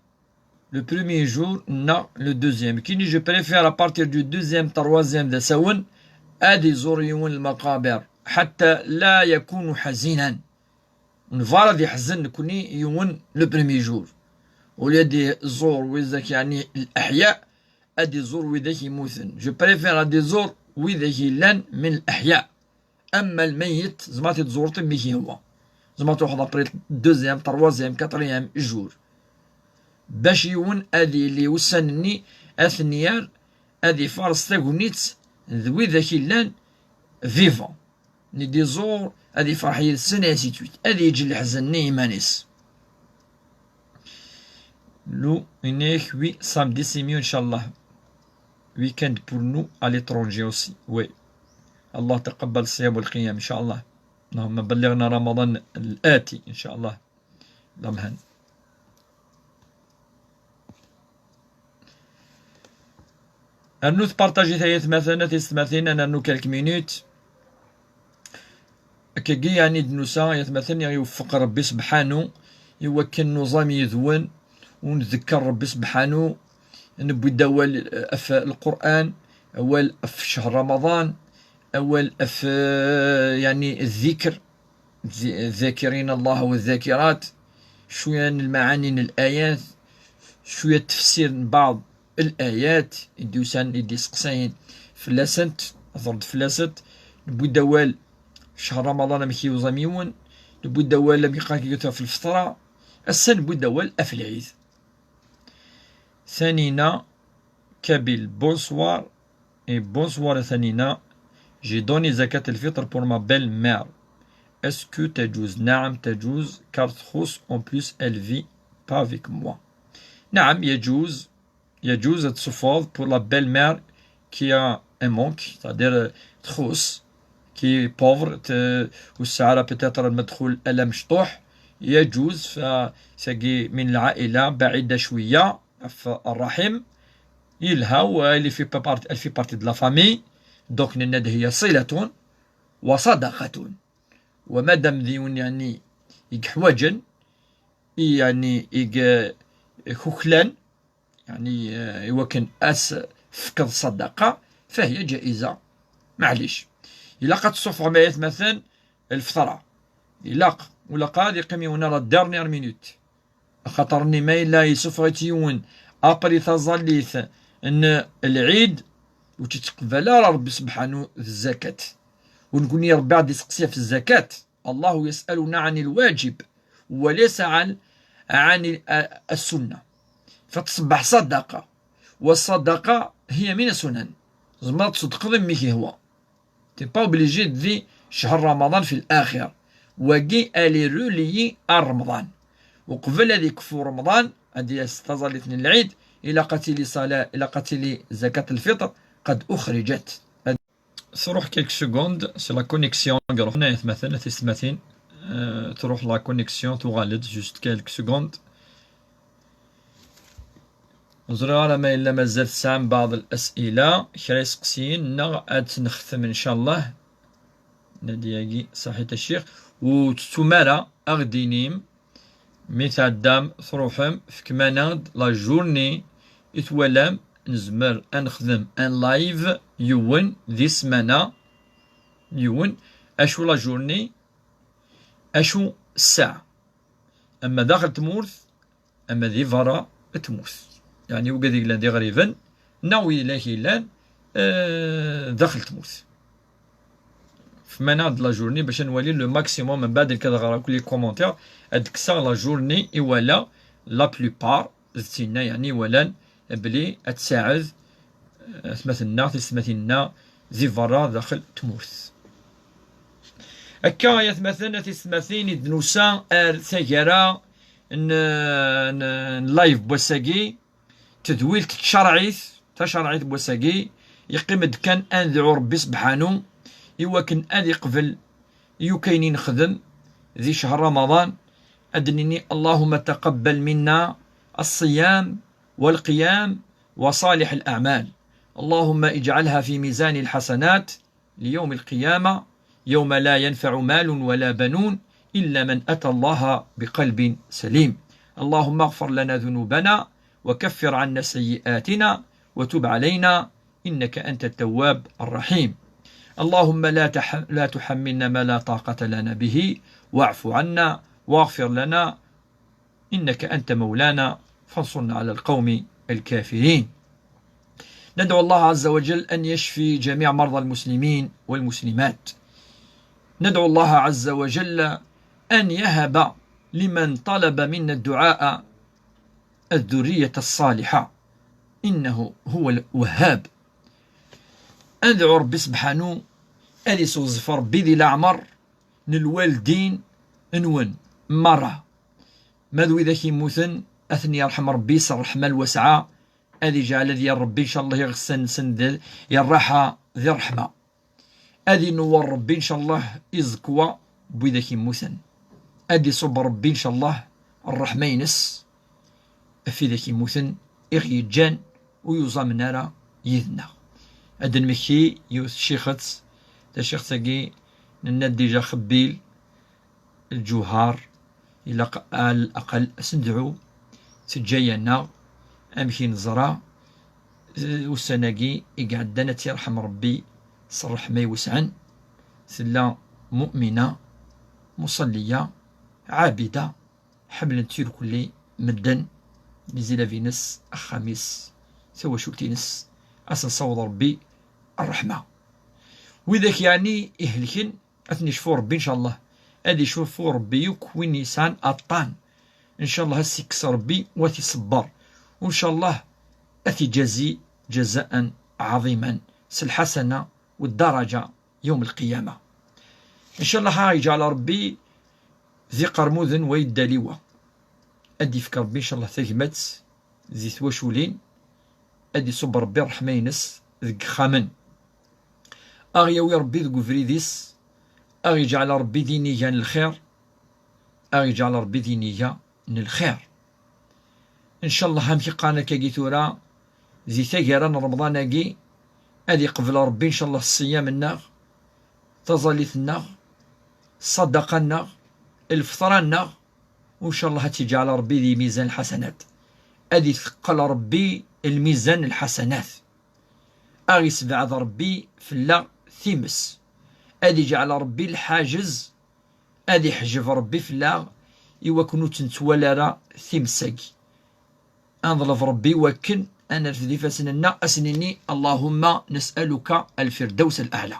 le premier jour, neɣ le deuxième. Kini, je préfère à partir du deuxième, troisième d asawen, ad iẓur yiwen lmaqabir, حتى لا يكون حزينا. Nebɣa ad iḥzen nekni yiwen le premier jour. Au lieu ad iẓur widak, yeɛni, leḥya, ad iẓur widak yemmuten. Je préfère ad iẓur widak yellan min leḥya. Ama lmeyyet, tzemreḍ ad t-id-tẓureḍ imi k-yehwa. Tzemreḍ ad truḥeḍ après deuxième, troisième, quatrième jour. Bac yiwen ad yili ussan-nni ad ten-yerr, ad ifares tagnit d widak yellan vivants. Ad d-iẓur, ad ifreḥ yid-sen, et ainsi de suite. Ad yeǧǧ leḥzen-nni i yiman-is. Lu, inek, oui, samedi, c'est mieux, Inch'Allah. Week-end pour nous à l'étranger aussi, oui. Allah taqabbal ṣṣiyam wal qiyam, Inch'Allah. اللهم بلغنا رمضان الآتي، إن شاء الله. Amen. Rnut partager-it ay atmaten, a tiyessetmatin, ad nernu quelques minutes. Akkagi, yeɛni d-nusa, ay atmaten, i ɣ-iweffeq Ṛebbi sebḥanu, i wakken nuẓam yid-wen, u ndekker Ṛebbi sebḥanu, newwi-d awal ɣef Lqur'an, awal ɣef ccher Ramaḍan, awal ɣef, eh, yeɛni, ddikr, ذ-، الذاكرين الله والذاكرات، cwiya n lmaɛani n layat, cwiya n tefsir n baɛḍ layat i d-yusan, i d-iseqsayen fell-asent, ad tṛedd fell-asent. Newwi-d awal ccher Ramaḍan amek yuẓam yiwen, newwi-d awal amek qqaren ɣef lfeṭra, ass-a newwi-d awal ɣef lɛid. Tanina, Kabyle, bonsoir. Et bonsoir à Tanina. J'ai donné zakat al-fitr pour ma belle-mère. Est-ce que تجوز؟ نعم تجوز, car تخص, en plus elle vit pas avec moi. نعم يجوز, يجوز ad tessufɣeḍ pour la belle-mère qui a un manque, c'est-à-dire, euh, تخص, qui est pauvre, ت-, ur tesɛi ara peut-être المدخول المشطوح, يجوز, ف-, tagi من العائلة بعيدة شوية, ف-, الرحم, يلها, و elle fait partie, elle fait partie de la famille, donc nenna-d هي صلة وصدقة. ومادام d yiwen يعني i yeḥwaǧen, i يعني i y-, kuklan, يعني, euh, iwakken ad s-tefkeḍ ṣṣadaqa, فهي جائزة. Maɛlic. Ilaq ad tessufɣem ay atmaten lfeṭra. Ilaq, ur ilaq ad yeqqim yiwen à la dernière minute. Axaṭer-nni ma yella yessufeɣ-itt yiwen après taẓallit n lɛid, ur tt-ittqebbal ara Ṛebbi sebḥanu d zzakat. U nekkni Ṛebbi ad d-iseqsi ɣef zzakat. الله يسألنا عن الواجب وليس عن, عن ال-, السنة. Ɣef tṣebbeḥ ṣṣadaqa. والصدقة هي من السنن. Tzemreḍ ad tṣeddqeḍ i mmi-k yehwa. T'es pas obligé di ccher Ramadan في الآخر. Wagi, elle est reliée à Ramadan. Uqbel ad ikfu Ramadan, ad d-yas taẓallit n lɛid, ilaq ad tili ṣṣala, ilaq ad tili zakat lfeṭr, قد أخرجت. Truḥ quelques secondes, c'est la connexion i iruḥen, ay atmaten, a tisetmatin. Euh, truḥ la connexion, tuɣal-d juste quelques secondes. Ur ẓriɣ ara ma yella mazal tesɛam بعض الأسئلة, kra iseqsiyen, neɣ ad tt-nextem, ncallah. Nadi-agi, صحيت a ccix. Ur tettum ara, ad aɣ-d-tinim, mi tɛeddam, truḥem, fkem-aneɣ-d la journée i twalam nezmer ad nexdem un live yiwen di ssmana, yiwen, acu la journée, acu ssaɛa. Ama daxel tmurt, ama di berra tmurt. Yeɛni wigad i yellan d iɣriben, neɣ wid yellan, eh, daxel tmurt. Fkem-aneɣ-d la journée bac ad nwali le maximum, mbeɛd nekk ad ɣreɣ akk les commentaires, ad kkseɣ la journée i wala la plupart, d tinna, yeɛni, i walan belli ad tsaɛed, eh, atmaten-nneɣ, tisetmatin-nneɣ, di berra, daxel tmurt. Akka, ay atmaten, a tisetmatin, i d-nusa ar taggara n, n, n live n wass-agi, tedwilt tcerɛit, tacerɛit n wass-agi, yeqqim-d kan ad nedɛu Ṛebbi sebḥanu, i wakken ad iqbel i ukk ayen i nexdem di ccher Ramadan, ad d-nini: اللهم تقبل منا الصيام والقيام وصالح الأعمال. اللهم اجعلها في ميزان الحسنات ليوم القيامة، يوم لا ينفع مال ولا بنون إلا من أتى الله بقلب سليم. اللهم اغفر لنا ذنوبنا وكفر عنا سيئاتنا وتب علينا إنك أنت التواب الرحيم. اللهم لا تح-، لا تحملنا ما لا طاقة لنا به، واعف عنا واغفر لنا إنك أنت مولانا فانصرنا على القوم الكافرين. ندعو الله عز وجل أن يشفي جميع مرضى المسلمين والمسلمات. ندعو الله عز وجل أن يهب لمن طلب منا الدعاء الذرية الصالحة، إنه هو الوهاب. Ad nedɛu Ṛebbi sebḥanu ad iseɣzef Ṛebbi di leɛmer n lwaldin-nwen merra. Ma d widak yemmuten, ad ten-yerḥem Ṛebbi s ṛṛeḥma lwasɛa, ad iǧɛel ad yerr Ṛebbi, ncallah, iɣsan-nsen d, i ṛṛaḥa di ṛṛeḥma. Ad inewwer Ṛebbi, ncallah, iẓekwa n widak yemmuten. Ad iṣubb Ṛebbi, ncallah, ṛṛeḥma-ines ɣef widak yemmuten i ɣ-yeǧǧan ur yuẓamen ara yid-neɣ. Ad d-nmekti yiwet tcixet, tacixet-agi nenna-d dija xebbil, lǧuhar, ilaq al aqal ad s-nedɛu, teǧǧa-yaneɣ, amek i neẓra, eh, ussan-agi i iɛeddan ad tt-yerḥem Ṛebbi s ṛṛeḥma iwesɛen, tella mu'mina, muṣalliya, ɛabida, ḥemmlen-tt irkelli medden, les élèves-ines, axxam-is, tawacult-ines, ad s-nessaweḍ Ṛebbi ṛṛeḥma. Widak yeɛni ihelken, ad ten-icfu Ṛebbi, ncallah. Ad icfu Ṛebbi yakk win yesɛan aṭṭan. Ncallah ad s-ikkes Ṛebbi wa t-iṣebber. U ncallah ad t-iǧazi جزاء عظيما, s lḥasana u ddaraǧa yawm lqiyama. Ncallah ad ɣ-yeǧɛel Ṛebbi d iqermuden wa yedda liwa. Ad d-yefk Ṛebbi ncallah tagmat di twaculin, ad d-iṣubb Ṛebbi ṛṛeḥma-ines deg yexxamen. Ad ɣ-yawi Ṛebbi deg ubrid-is, ad ɣ-yeǧɛel Ṛebbi d iniga n lxir, ad ɣ-yeǧɛel Ṛebbi d iniga n lxir. Ncallah amek i qqaren akkagi tura, di taggara n Remḍan-agi, ad iqbel Ṛebbi ncallah ṣṣiyam-nneɣ, taẓallit-nneɣ, ṣṣadaqa-nneɣ, lfeṭra-nneɣ, u ncallah ad tt-iǧɛel Ṛebbi di mizan lḥasanat. Ad iteqqel Ṛebbi lmizan n lḥasanat. Ad ɣ-isebɛed Ṛebbi fell-aɣ times. Ad iǧɛel Ṛebbi lḥaǧez, ad iḥjeb Ṛebbi fell-aɣ, i wakken ur tt-nettwali ara times-agi. Ad neḍleb Ṛebbi i wakken ad nerfed ifassen-nneɣ, ad s-nini: اللهم نسألك الفردوس الأعلى.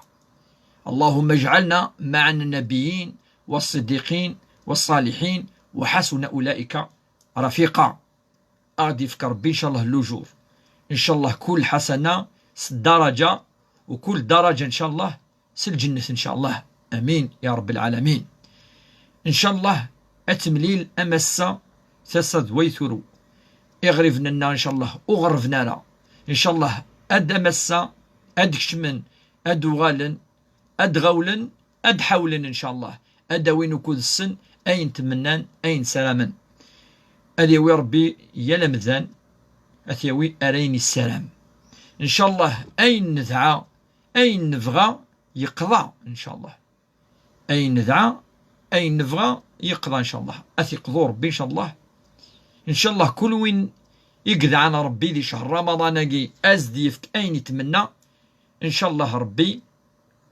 اللهم اجعلنا مع النبيين والصديقين والصالحين وحسن أولئك رفيقا. Ad ɣ-d-yefk Ṛebbi ncallah lujur. Ncallah kul ḥasana s ddaraǧa, u kul ddaraǧa ncallah s lǧennet ncallah. Amin ya Ṛebbi lɛalamin. Ncallah ad temlil am ass-a tasa d way turew. Iɣriben-nneɣ ncallah ur ɣerrben ara. Ncallah ad am ass-a ad d-kecmen, ad d-uɣalen, ad d-ɣawlen, ad d-ḥawlen ncallah, ad d-awin ukud-sen ayen tmennan, ayen ssaramen. Ad yawi Ṛebbi yal amdan, ad t-yawi ar ayen issaram. Ncallah ayen nedɛa, ayen nebɣa, yeqḍa ncallah. Ayen nedɛa, ayen nebɣa, yeqḍa ncallah. Ad t-iqḍu Ṛebbi ncallah. Ncallah kul win i yedɛan Ṛebbi di ccher Ramaḍan-agi, ad s-d-yefk ayen itmenna. Ncallah Ṛebbi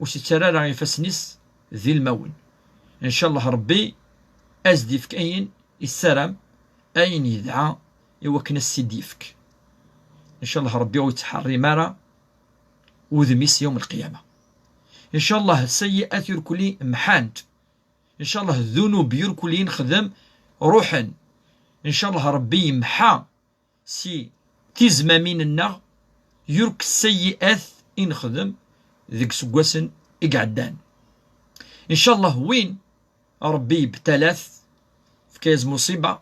ur s-ittarra ara ifassen-is d ilmawen. Ncallah Ṛebbi ad s-d-yefk ayen issaram, ayen yedɛa i wakken ad s-t-id-yefk. Ncallah Ṛebbi ur yettḥerrim ara udem-is yawm lqiyama. Ncallah sayyi'at irkelli mḥant. Ncallah ddunub irkelli nexdem ruḥen. Ncallah Ṛebbi yemḥa si tizmamin-nneɣ, yurk sayyi'at i nexdem deg iseggasen i iɛeddan. Ncallah win Ṛebbi yebtala-t, fka-yas muṣiba,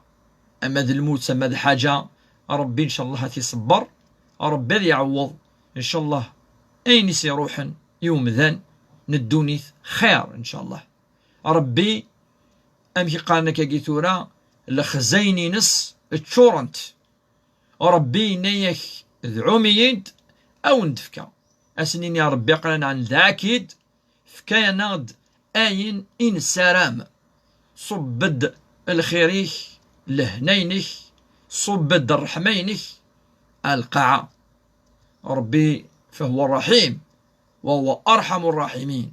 ama d lmut, ama d ḥaǧa, Ṛebbi ncallah ad t-iṣebber, Ṛebbi ad iɛewweḍ ncallah ayen i s-iṛuḥen i umdan n ddunit xir ncallah. Ṛebbi, amek i qqaren akkagi tura, lexzayen-ines ččurent. Ṛebbi yenna-yak: "Dɛum-iyi-d, a wen-d-fkeɣ." Ad sen-nini Ṛebbi aql-aneɣ nedɛa-k-id, fka-yaneɣ-d ayen i nessaram. Ṣubb-d lxir-ik, lehna-inek, ṣubb-d ṛṛeḥma-inek ar lqaɛa. Ṛebbi فهو الرحيم وهو أرحم الراحمين.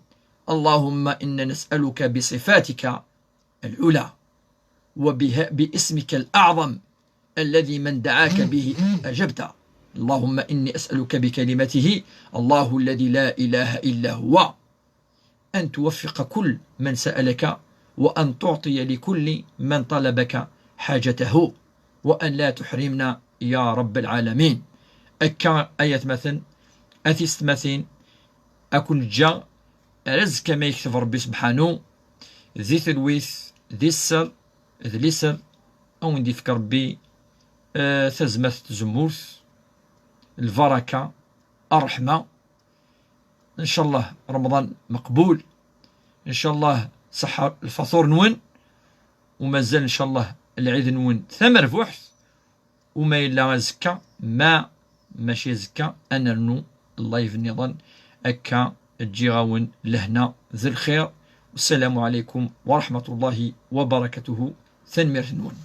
اللهم إنا نسألك بصفاتك العلى وبها-، باسمك الأعظم الذي من دعاك به أجبت. اللهم إني أسألك بكلمته الله الذي لا إله إلا هو أن توفق كل من سألك، وأن تعطي لكل من طلبك حاجته، وأن لا تحرمنا يا رب العالمين. Akka ay atmaten, a tiyessetmatin, ad ken-ǧǧeɣ ar azekka ma yekteb Ṛebbi sebḥanu, di telwit, di sser, d liser, a wen-d-yefk Ṛebbi, eh, tazmert n tzemmurt, lbaraka, ṛṛeḥma. Ncallah Remḍan meqbul. Ncallah ṣeḥḥa lfaṭur-nwen. U mazal ncallah lɛid-nwen tamerbuḥt. U ma yella azekka, ma mačči azekka, ad nernu live nniḍen. Akka ǧǧiɣ-awen lehna d lxir. Wassalamu ɛalaykum wa raḥmatullahi wa barakatuhu. Tanemmirt-nwen.